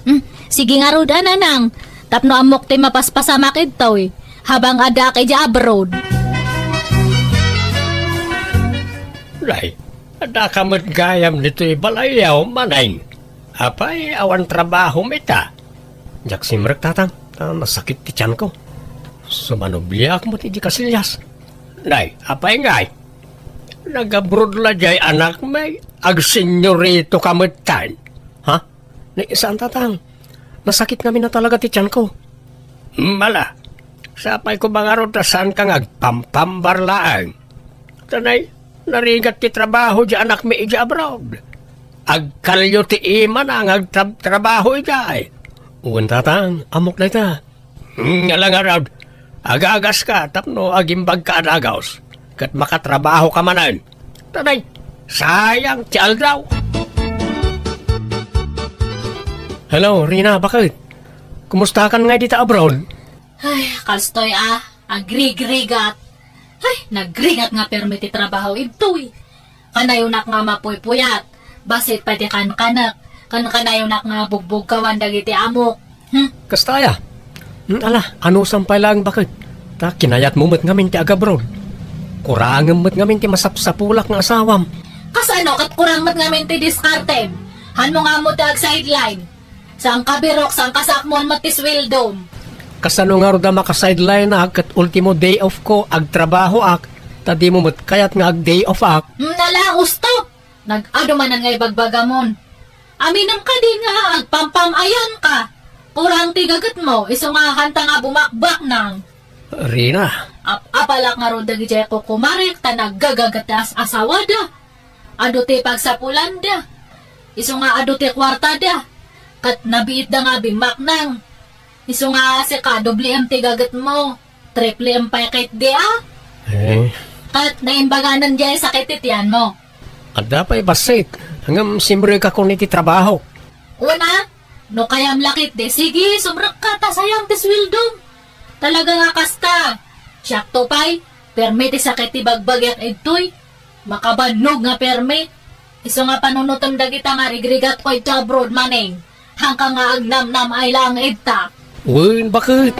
Hmm, sige ngarud a, Nanang, tapno ammok ti mapaspasamak idtoy, habang addaak idiay abroad. Nay, adda ka met gayam ditoy balayyo, Maneng. Apay, awan trabahom ita? Diak simrek, Tatang, ta nasakit ti tianko. Sumanubliak met iti kasillas. Nay, apay ngay? Nag-abroad la diay anakmi, agsenyorito ka metten. Ha? Ni, saan, Tatang. Nasakit ngamin a talaga ti tianko. Mala, sapay ko mangarud ta saan ka nga agpampambar laeng. Ta ne, narigat ti trabaho diay anakmi idiay abroad. Agkalio ti imana nga agtrab-, trabaho idiay. Wen, Tatang, ammok dayta. Hmm, ala ngarud, agagas ka tapno agimbag ka a dagus, ket makatrabaho ka manen. Ta ne, sayang ti aldaw. Hello, Rina, baket? Kumusta kan nga dita abroad? Ay, kastoy a, agrigrigat. Ay, nagrigat nga permi ti trabaho idtoy. Kanayonak nga mapuypuyat, bassit pay ti kankanek, ken kanayonak nga bugbugkawan dagiti amok. Hmm? Kasta aya? Hmm, ala, anusan pay laeng baket? Ta kinayatmo met ngamin ti agabroad. Kurangem met ngamin ti masapsapulak nga asawam. Kasano ket kurang met ngamin ti diskartem? Hanmo nga ammo ti agsideline. Saan ka birok, saan ka sakmon met ti sweldom. Kasano ngarud a makasideline-ak ket ultimo day off ko, agtrabahoak, ta dimo met kayat nga ag-day off-ak? Hmm, nala, husto! Nag-adu manen nga ibagbagamon. Aminem kadi nga agpampam-ayan ka. Kurang ti gagetmo, isu nga haanta nga bumakbaknang. Rina. Ap-, apalak ngarud dagidiay kukumarek ta naggagaget ti as-asawada. Adu ti pagsapulanda. Isu nga adu ti kuartada. Ket nabiitda nga bimmaknang. Isu nga sika, dobliem ti gagetmo. Tripliem pay ketdi a. Eh. Ket naimbaganan diay sakit ti tianmo. Adda pay bassit. Ngem simrekakon iti trabaho. Una, no kayam la ketdi, sige, sumrekka ta sayang ti sweldom. Talaga nga kasta. Siakto pay, permi ti sakit ti bagbagiak idtoy. Makabannog nga permi. Isu nga panunotem dagita nga rigrigatko idto abroad, Maneng. Haanka nga agnamnam-ay laeng idta. Wen, baket?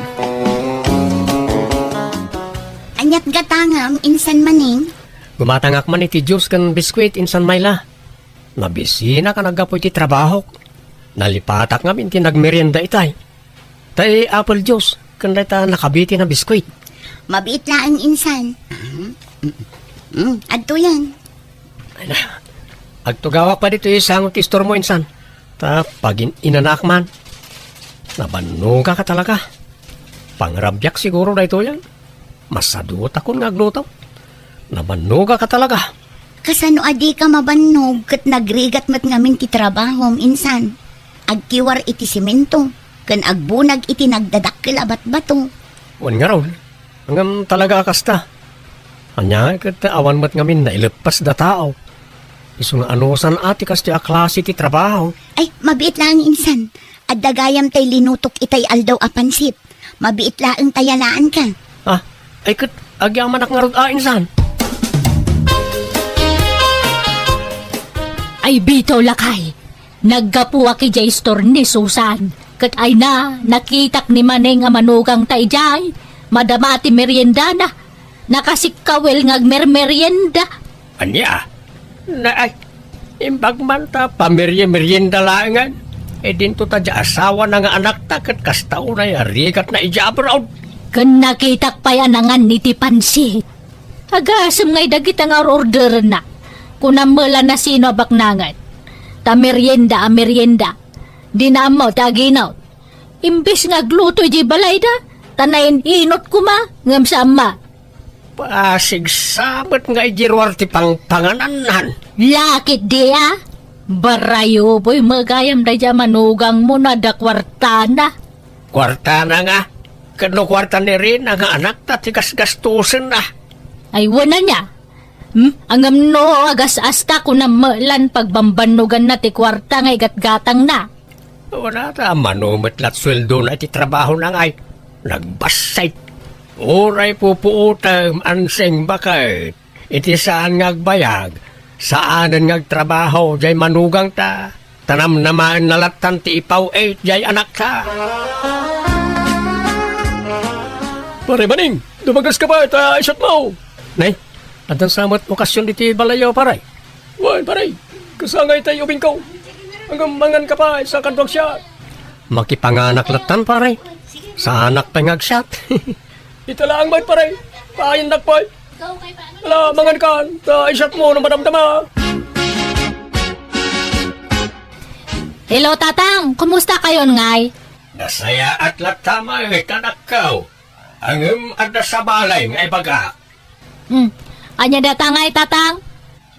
Aniat gatangem, insan, Maneng? Gumatangak man iti juice ken biskuit, insan Myla. Nabisinak a naggapu iti trabahok. Nalipatak ngamin ti nagmerienda itay. Tay apple juice, ken dayta nakabiti a biskuit. Mabiit laeng, insan. Mm, adtoyen. Ay na, agtugawak pay ditoy sango ti istormo, insan. Ta pagin-inanak man. Nabannogak a talaga. Pangrabiak siguro daytoyen. Masadutakon nga agluto. Nabannogak a talaga. Kasano a dika mabannog ket nagrigat met ngamin ti trabahom, insan? Agkiwar iti semento, ken agbunag iti nagdadakkel a batbato. Wen ngarud, ngem talaga a kasta. Ania ngay ket awan met ngamin naileppas datao. Isu nga anusan a ti kastoy a klase ti trabaho. Ay, mabiit laeng, insan. Adda gayam tay linutok itay aldaw a pansit. Mabiit laeng ta yalaanka. Ah, ay ket agyamanak ngarud a, insan. Ay bitaw, lakay. Naggapuak idiay istor ni Susan. Ket ay na, nakitak ni Maneng a manugangta idiay. Madama ti meriendana. Nakasikkawil nga agmermerienda. Ania? Naay, imbag man ta pamerye-meryenda laengen. E dinto ta di asawana nga anakta ket kasta unay a rigatna idiay abroad. Ken nakitak pay a nangan iti pansit. Agasem ngay dagita nga or-orderenna. Kunam met la nasino a baknangen. Ta merienda a merienda. Dina ammo ti aginot. Imbes nga agluto idiay balayda, ta nain-inot koma, ngem saan met. Pasigsa met nga idi ruar ti pangpanganannan. Lakit di a? Barayo, boy, met gayam daydiay a manugangmo no adda kuartana. Kuartana nga? Ket no kuarta ni Rina nga anakta ti gasgastosenna? Ay, wen ania? Hmm? Ngem no agas-asta, kunam met lan pagbambannoganna ti kuarta nga igatgatangna. Wala ta, mano met la ti sueldona iti trabahona ngay. Nagbassit. Uray pupuotem, Ansing, baket. Iti saan nga agbayag, saanen nga agtrabaho diay manugangta. Ta namnamaenna lattan ti ipaw-it diay anakta. Pare Maning, dumagaska pay ta isatmo. Nay, addan sa met okasion iti balayyo, pare? Wen, pare, kasangay tay ubingko. Ngem manganka pay sa kaduak siat. Makipanganak lattan, pare. Saanak pay nga agsiat. Ita laeng met, pare. Paaynak pay. Ala, mangankan, ta isatmo no madamdama. Hello, Tatang. Kumusta kayon ngay? Nasayaat latta met, anakko. Ngem adda sa balay nga ibagak. Hmm. Ania dayta ngay, Tatang?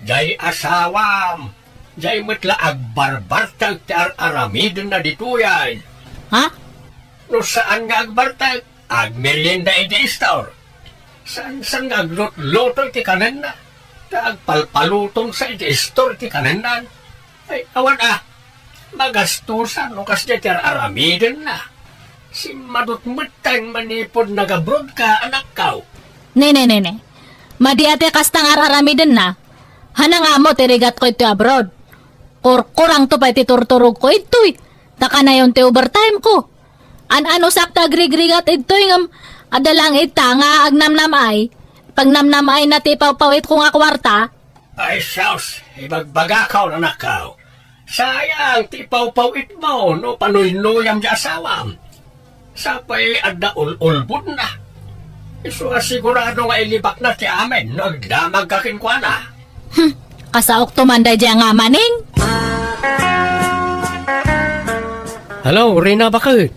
Diay asawam. Diay met la agbarbartek ti ar-aramidenna ditoy. Ha? No saan nga agbartek, agmerienda idiay istor. Saan, saan nga aglutluto iti kanenna? Ta agpalpaluton sa idiay istor iti kanenna. Ay, awan a. Magastosan no kasdiay ti ar-aramidenna. Simmadot metten manipud nag-abroad ka, anakko. Ne, ne, ne, ne. Madi a ti kasta nga ar-aramidenna. Hanang ammo ti rigatko iti abroad. Kurkurangto pay ti turturogko itoy. Ta kanayon ti overtime ko. An-anusak ti agrigrigat idtoy ngem adda laeng ita nga agnamnam-ay. Pagnamnam-ayna ti ipawpawitko nga kuarta. Ay, sus, ibagbagakon, anakko. Sayang ti ipawpawitmo no panuynuyam ti asawam. Sapay adda ul-ulbodna. Isu a sigurado nga ilibakna ti amin no agdamagka kenkuana. Hmm, kasaokto man daydiay nga, Maning. Hello, Rina, baket?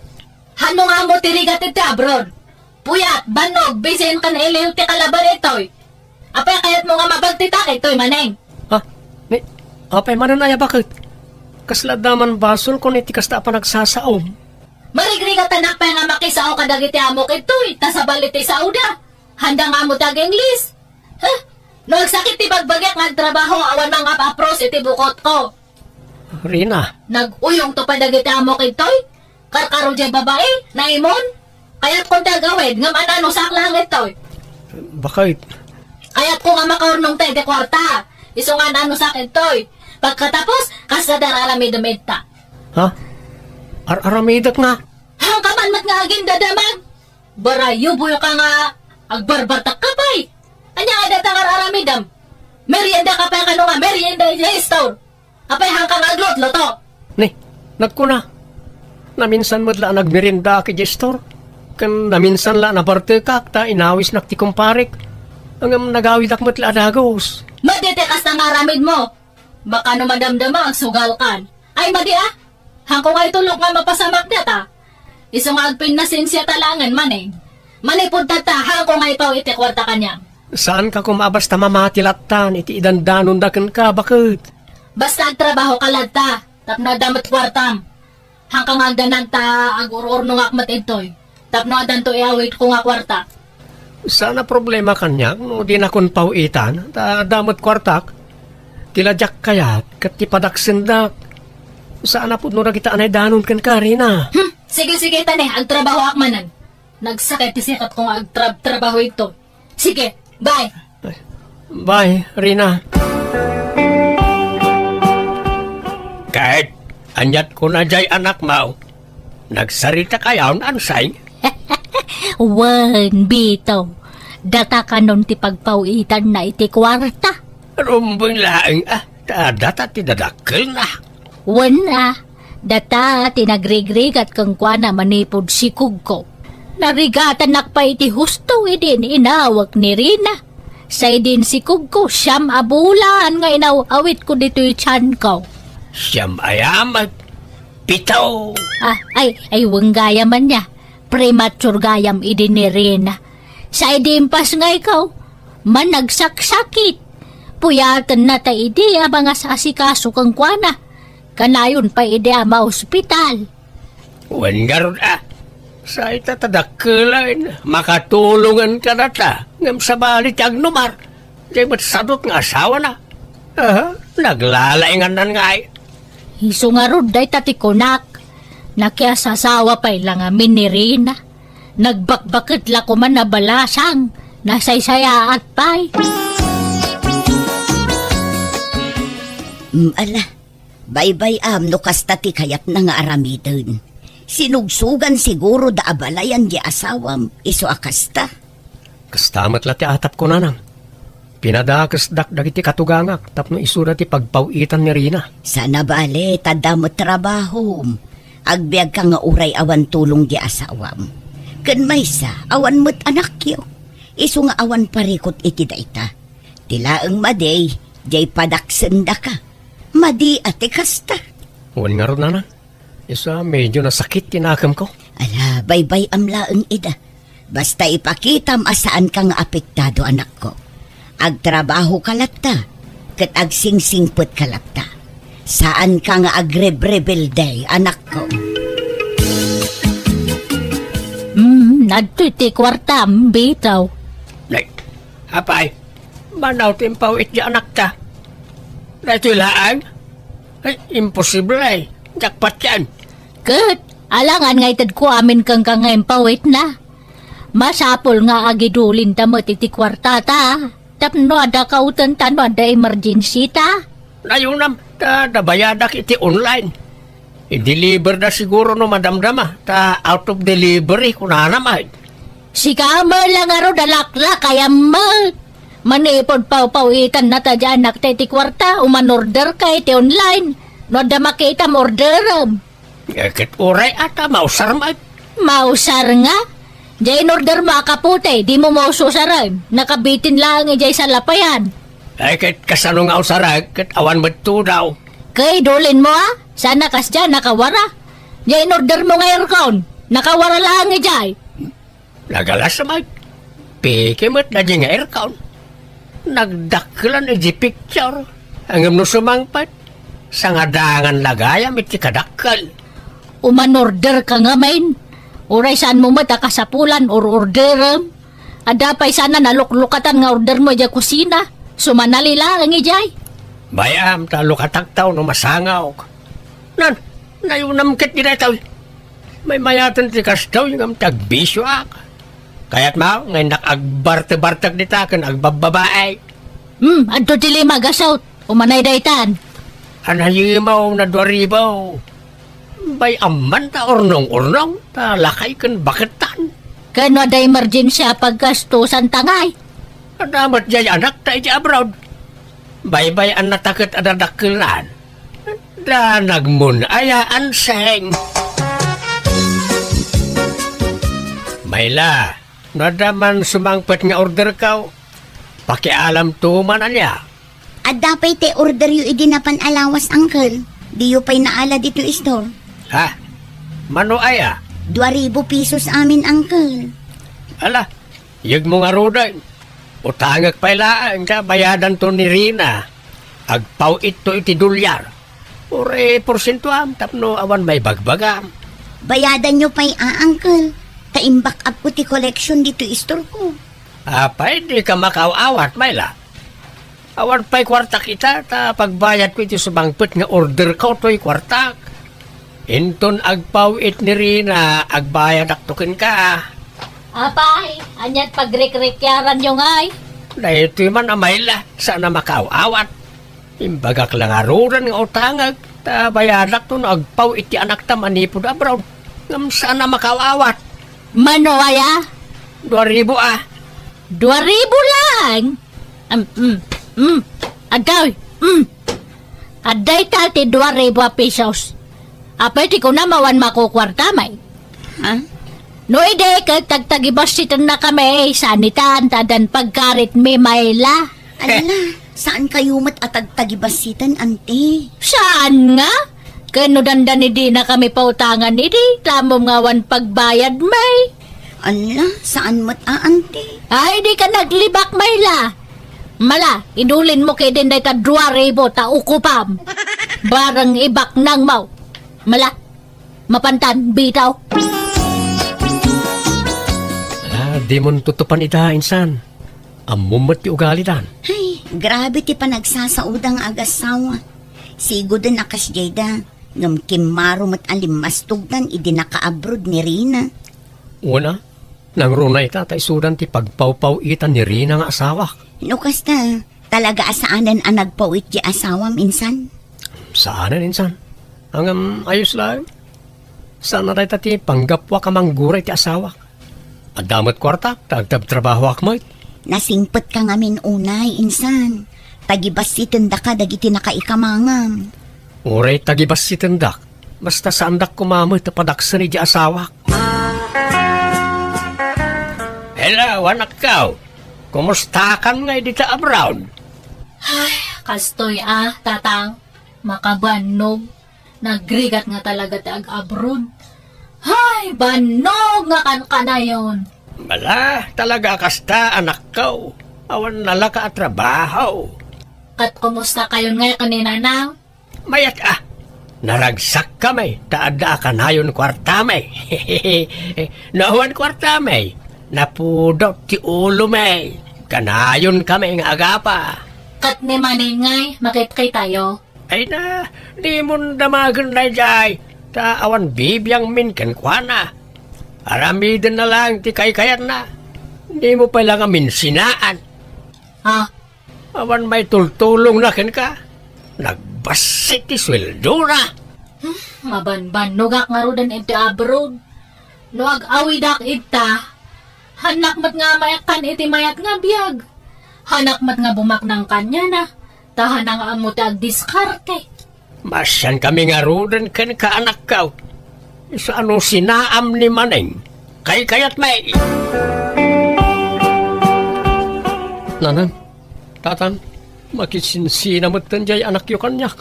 Hanno nga ammo ti rigat iti abroad? Puyat, bannog, bisin ken iliw ti kalaban itoy. Apay kayatmo nga mabagtitak itoy, Maning? Ha? Ni, apay manen aya, baket? Kasla adda man basolkon iti kasta a panagsasaom. Marigrigatanak pay nga makisao kadagiti amok itoy, ta sabali ti saoda. Handang ammo ti ag-Ingles. Huh? No agsakit ti bagbagiak nga agtrabaho, awan mangap-apros iti bukotko. Rina. Nag-uyongto pay dagiti amok itoy? Karkaro diay babai, naimon? Kayatko ti agawid, ngem an-anusak laeng itoy. Baket? Kayatko nga makaurnongta iti kuarta. Isu nga an-anusak itoy. Pagkatapos, kasta ti ar-aramidem ita. Ha? Ar-aramidek nga? Hanka man met nga agindadamag. Barayo, boy, ka nga agbarbartak ka pay. Ania nga dayta nga ar-aramidem? Merienda ka pay kano nga merienda iti store. Apay, hanka nga aglutluto? Ni, nagkuna. Naminsan met la a nagmeriendaak idiay store. Ken naminsan la a nabartekak ta inawisnak ti kumparek. Ngem nagawidak met la a dagus. Madi ti kasta nga aramidmo. Baka no madamdama, agsugalkan. Ay, madi a. Hanko nga itulok nga mapasamak data. Isu nga agpinnasensia ta laengen, Maning. Manipud tatta, hanko nga ipaw iti kuarta kaniam. Saanka koma a basta mamati lattan iti idandanonda kenka, baket? Basta agtrabaho ka latta, tapno adda met kuartam. Hanka nga agdanag ta agur-urnongak met idtoy, tapno addanto iawidko nga kuarta. Saan a problema kaniak no dinakon paw-itan, ta adda met kuartak. Ti la diak kayat ket ti padaksendak. Saan a pudno dagita a naidanon kenka, Rina. Hmm, sige, sige, ta ne, agtrabahoak manen. Nagsakit ti sikatko nga agtrab-trabaho idtoy. Sige, bye. Bye, Rina. Ket, aniat kuna diay anakmo? Nagsarita kayon, Ansing? Wen, Bito. Data kanon ti pagpaw-itanna iti kuarta. Rumbeng laeng a, ta data ti dadakkelna. Wen a, data ti nagrigrigat kenkuana manipud sikugko. Narigatannak pay iti husto idi inawek ni Rina. Sa idin sikugko, siam a bulan nga inaw-awitko ditoy tianko. Siam a yamat, pito. Ah, ay, ay, wen gayam ania. Premature gayam idi ni Rina. Sa idi impasngayko, managsaksakit. Puyatenna ta idi a mangas-asikaso kenkuana. Kanayon pay idi a maospital. Wen ngarud a, sa ita ta dakkelen, makatulongen kadata, ngem sabali ti agnumar, diay met sadut nga asawana. Aha, naglalaingannan ngay. Isu ngarud dayta ti kunak, nakiasasawa pay la ngamin ni Rina. Nagbakbaket la koman a balasang, nasaysayaat pay. Mm, ala, baybay-am no kasta ti kayatna nga aramiden. Sinugsogan siguro da a balayan di asawam, isu a kasta. Kasta met la ti atapko, nanang. Pinadakesdak dagiti katugangak tapno isuda ti pagpaw-itan ni Rina. Sana bale, ta adda met trabahom. Agbiagka nga uray awan tulong di asawam. Ken maysa, awan met anakyo. Isu nga awan parikut iti dayta. Ti laeng madi, diay padaksendaka. Madi a ti kasta. Wen ngarud, nanang. Isu a, medio nasakit ti nakemko. Ala, baybay-am laeng ida. Basta ipakitam a saanka nga apektado, anakko. Agtrabahoka latta, ket agsingsingpetka latta. Saanka nga agrebrebelde, anakko. Hmm, adtoy ti kuartam, bitaw. Nay, apay, manaw ti impaw-it ti anakta. Daytoy laeng? Ay, imposible ay. Jackpot yan. Ket, alangan nga itedko amin kenka nga impaw-itna. Masapul nga agidulinta met iti kuartata. Tapno adda kautenta no adda emergency ta. Nayunam, ta nabayadak iti online. I-deliver da siguro no madamdama, ta out of delivery, kunana met. Sika met la ngarud a laklakayam met. Manipud pawpaw-itanna ta di anakta iti kuarta, umanorderka iti online. No adda makitam, orderem. Eh, ket uray ata mausar met. Mausar nga? Diay inordermo a kapote, dimo maususaren. Nakabitin laeng idiay salapayan. Ay, ket kasano nga usarek, ket awan met tudaw. Kay, dulinmo a? Sana kasdiay nakawara. Diay inordermo nga aircon. Nakawara laeng idiay. Nagalas met. Peke met daydiay nga aircon. Nagdakkelan idiay picture. Ngem no sumangpet, sangadangan la gayam iti kadakkel. Umanorderka ngamin. Uray saanmo met a kasapulan or orderem. Adda pay sana naluklukatan nga ordermo idiay kusina. Sumanali laeng idiay. Bay-am ta lukataktaw no masangawk. Nan, nayunam ket daytoy. Maymayaten ti kastoy ngem ti agbisioak. Kayatmo nga innak agbartebartek dita ken agbabbabae. Hmm, adto ti lima gasut. Umanay daytan. Anayimaw na dua ribu. Bay-am man ta urnong-urnong, ta lakay ken baketan. Ken no adda emergency a paggastusan ta ngay? Adda met diay anakta iti abroad. Baybay-annata ket adda dakkelnan. Da nagmun-ayaan seng. Mayla, no adda man sumangpet nga orderko, pakialamto man ania. Adda pay ti orderyo idi napan a lawas, uncle. Diyo pay naala ditoy store. Ha? Mano aya? Dua ribu pesos amin, uncle. Ala, yegmo ngaruden. Utangek pay laeng ta bayadanto ni Rina. Agpaw-itto iti dolyar. Uray porsientoam tapno awan maibagbagam. Bayadanyo pay a, uncle. Ta imbak-upko ti collection ditoy store ko. Apay, dika makaaw-awat, Mayla. Awan pay kuartak ita, ta pagbayadko iti sumangpet nga orderko toy kuartak. Inton agpaw-it ni Rina, agbayadakto kenka. Apay, aniat pagrikrikyaranyo ngay? Daytoy man a Mayla, saan a makaaw-awat. Imbagak la ngaruden nga utangek, ta bayadakto no agpaw-it ti anakta manipud abroad. Ngem saan a makaaw-awat. Mano aya? Dua ribu a. Dua ribu lang? Mm, mm, mm. Agay, mm. Adda ita ti dua ribu a pesos. Apay ti kunam awan makukuarta, may? Ha? No idi ket tagtagibassitennakami, saan itan ta addan pagkaritmi, Mayla. Ala, saan kayo met a tagtagibassiten, anti? Saan nga? Ken no dandani dinakami pautangan idi, tamom nga awan pagbayad, may. Ala, saan met a, anti? Ay, di ka naglibak, Mayla. Mala, idulinmo kidin dayta dua ribu ta ukupam. Bareng ibaknangmo. Mala, mapantan, bitaw. Ala, dimon tutupan ita, insan. Ammom met ti ugalidan. Ay, grabe ti panagsasauda nga agassawa. Sigoden a kasdiay da, ngem kimmaro met a limmastogdan idi nakaabroad ni Rina. Wen a, nangruna ita ta isudan ti pagpawpaw-itan ni Rina nga asawak. No kasta, talaga a saanen a nagpaw-it ti asawam, insan? Saanen, insan. Ngem ayos laeng. Saan a dayta ti panggapuak a mangguray ti asawak. Adda met kuartak ta agtabtrabahoak met. Nasingpetka ngamin unay, insan. Tagibassitendaka dagiti nakaikamangam. Uray tagibassitendak, basta saandak koma met a padaksen iti asawak. Hello, anakko. Kumustakan nga idi ta abroad? Ay, kastoy a, tatang. Makabannog. Nagrigat nga talaga ti ag-abroad. Hay, bannog nga kankanayon! Bala, talaga kasta, anakko. Awan nalaka a trabaho. Ket kumusta kayon ngay ken ni Nanang? Mayat a. Naragsak kami, ta adda a kanayon kuartami. No awan kuartami, napudot ti ulomi. Kanayon kami nga agapa. Ket ni Maneng ngay, makitkitayo? Ay na, dimon damagen daydiay, ta awan bibiangmin kenkuana. Aramidenna laeng ti kaykayatna. Dimo pay la ngamin sinaan. Ha? Awan maitultulongna kenka. Nagbassit ti sueldona. Hmm, mabanbannogak ngaruden iti abroad. No ag-awidak ita, hannak met nga maikkan iti mayat nga biag. Hannak met nga bumaknang kaniana, ta hanna nga ammo ti agdiskarte. Maasian kami ngaruden kenka, anakko. Isu a no sinaam ni Maneng, kaykayatmi. Nanang, tatang, makisinsina metten diay anakyo kaniak.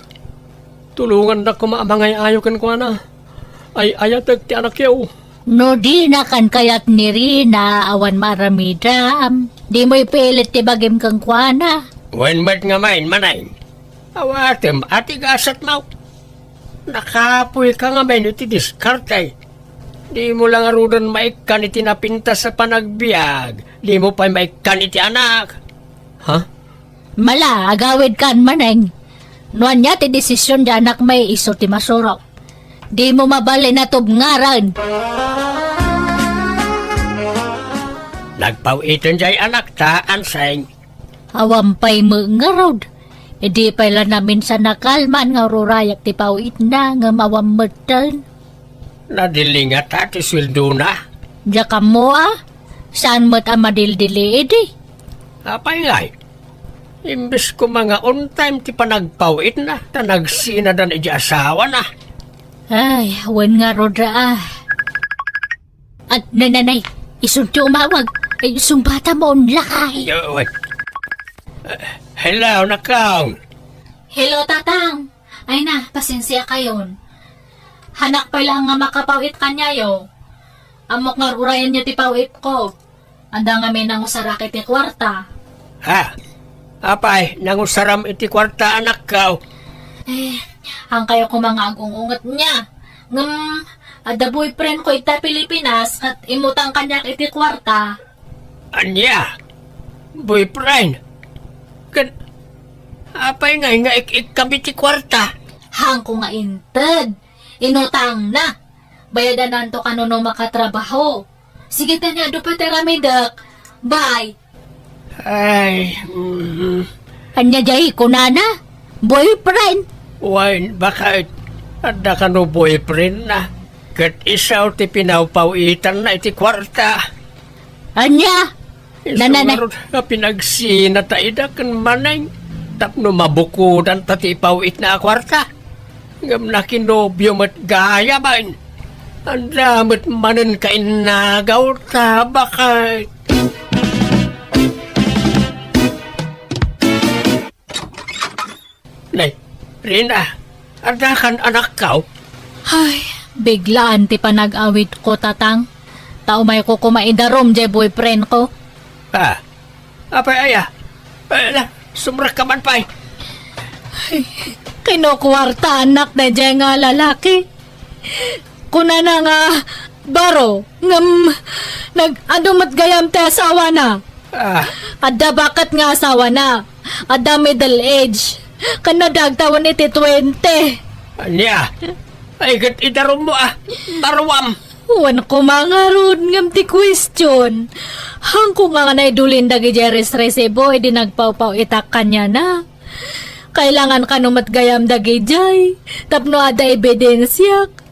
Tulongandak koma a mangay-ayo kenkuana. Ay-ayatek ti anakyo. No dina kankayat ni Rina, awan maaramidam. Dimo ipilit ti bagim kenkuana. Wen met ngamin, Maneng. Awatem a ti gasatmo. Nakapoyka ngamin iti diskarte. Dimo la ngaruden maikkan iti napintas a panagbiag. Dimo pay maikkan iti anak. Ha? Mala, agawidkan, Maneng. No ania ti desisyon ti anakmi, isu ti masurok. Dimo mabalin a tubngaran. Nagpaw-iten diay anakta, Anseng. Awan pay met ngarud. Idi pay la naminsan a kalman nga ururayak ti paw-itna, ngem awan metten. Nadili ngata ti sueldona? Diak ammo a. Saan met a madildili idi? Apay ngay? Imbes koma nga on time ti panagpaw-itna, ta nagsinadan idi asawana. Ay, wen ngarud a. At nananay, isunto umawag. Ay, sumbata mo, lakay. Yo, wait. Hello, Nakang. Hello, Tatang. Ay na, pasensia kayon. Hanak pay laeng nga makapaw-it kaniayo. Ammok nga urayenyo ti paw-itko. Adda ngamin nangusarak iti kuarta. Ha? Apay, nangusaram iti kuarta, anakko? Eh, haankayo koma nga agung-unget nia. Ngem, adda boyfriendko ita Pilipinas, ket immutang kaniak iti kuarta. Ania? Boyfriend? Ket, apay ngay nga ik-ikkam iti kuarta? Haanko nga inted. Inutangna. Bayadananto kano no makatrabaho. Sige, tani, adu pay ti aramidek. Bye. Ay, mm. Ania diay kunana? Boyfriend? Wen, baket, adda kano boyfriendna. Ket isu ti pinawpaw-itanna iti kuarta. Ania? Isu Nanay, ngarud a pinagsina ta ida ken Maneng tapno mabukodanta ti ipaw-itna a kuarta. Ngem nakinobio met gayamen. Adda met manen kainnagaw ta baket. Nay, Rina, adda kan anakkaw? Ay, biglaan ti panag-awidko, Tatang. Ta umayko koma idarum jay boyfriendko. Ah, apay aya? Ay, ala, sumrekka man pay. Ay, kinukuartaannak dayjay nga lalaki. Kunana nga baro, ngem nag-adu met gayam ti asawana. Ah. Adda baket nga asawana. Adda middle age. Ken adda agtawen iti twenty. Ania? Ay, ket idarummo, ah. Baruam. Wen koma ngarud ngem ti question. Hanko nga naidulin dagidiay resresibo idi nagpawpaw-itak kaniana. Kailangan kano met gayam dagidiay tapno adda ebidensiak.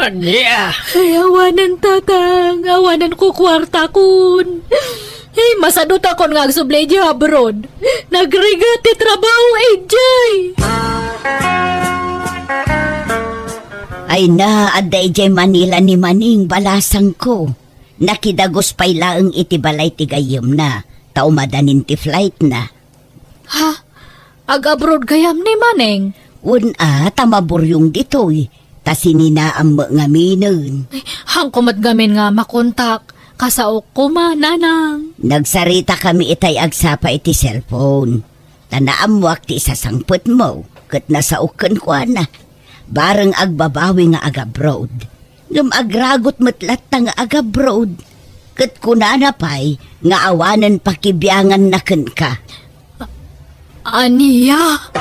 Ania? Ay, awanen, Tatang. Awanen ko kuartakon. Ay, masadutakon nga agsubli idiay abroad. Nagrigat ti trabaho idiay. Ay na, adda idiay Manila ni Maneng, balasangko. Nakidagus pay laeng iti balay ti gayyemna, ta umadanin ti flightna. Ha? Ag-abroad gayam ni Maneng? Wen a, ta maburyong ditoy, ta sininaam met ngaminen. Ay, hanko met ngamin nga makontak. Kasaok koma, Nanang. Nagsaritakami itay agsapa iti cellphone. Ta naammoak ti isasangpetmo, ket nasaok kenkuana. Bareng agbabawi nga agabroad. Ngem agragot met latta nga agabroad. Ket kunana pay nga awanen pakibianganna kenka. Ania?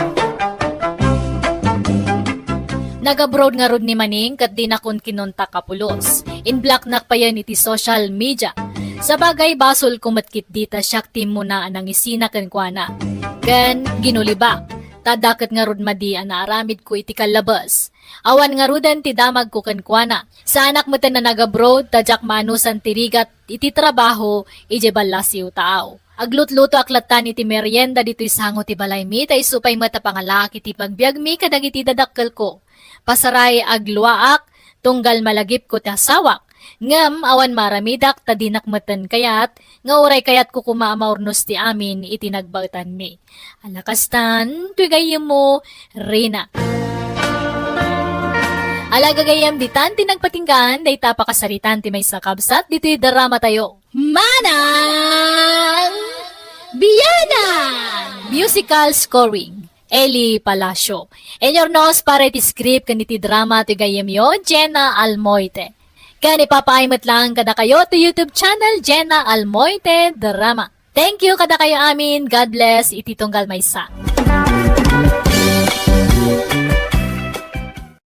Nagabroad ngarud ni Maneng ket dinakon kinontak a pulos. Inblocknak payen iti social media. Sabagay, basolko met ketdi ta siak ti immuna a nangisina kenkuana. Ken ginulibak, ta adda ket ngarud madi a naaramidko iti kallabes. Awan ngaruden ti damagko kenkuana. Saanak metten a nagabroad ta diak maanusan ti rigat iti trabaho idiay ballasiw taaw. Aglutlutoak lattan iti merienda ditoy sango ti balaymi ta isu pay met a pangalaak iti pagbiagmi kadagiti dadakkelko. Pasaray agluaak tunggal malagipko ti asawak. Ngem awan maaramidak ta dinak metten kayat nga uray kayatko koma a maurnos ti amin iti nagbaetanmi. Ala kastan, toy gayyemmo, Rina. Ala gagayyem, ditan ti nagpatinggaan dayta a pakasaritaan ti maysa a kabsat ditoy dramatayo. Manang Biyanan! Musical scoring, Eli Palacio. Inyurnos para iti script ken iti drama ti gayyemyo, Jenna Almoite. Ken ipapaay met laeng kadakayo ti YouTube channel, Jenna Almoite Drama. Thank you kadakayo amin. God bless iti tunggal maysa.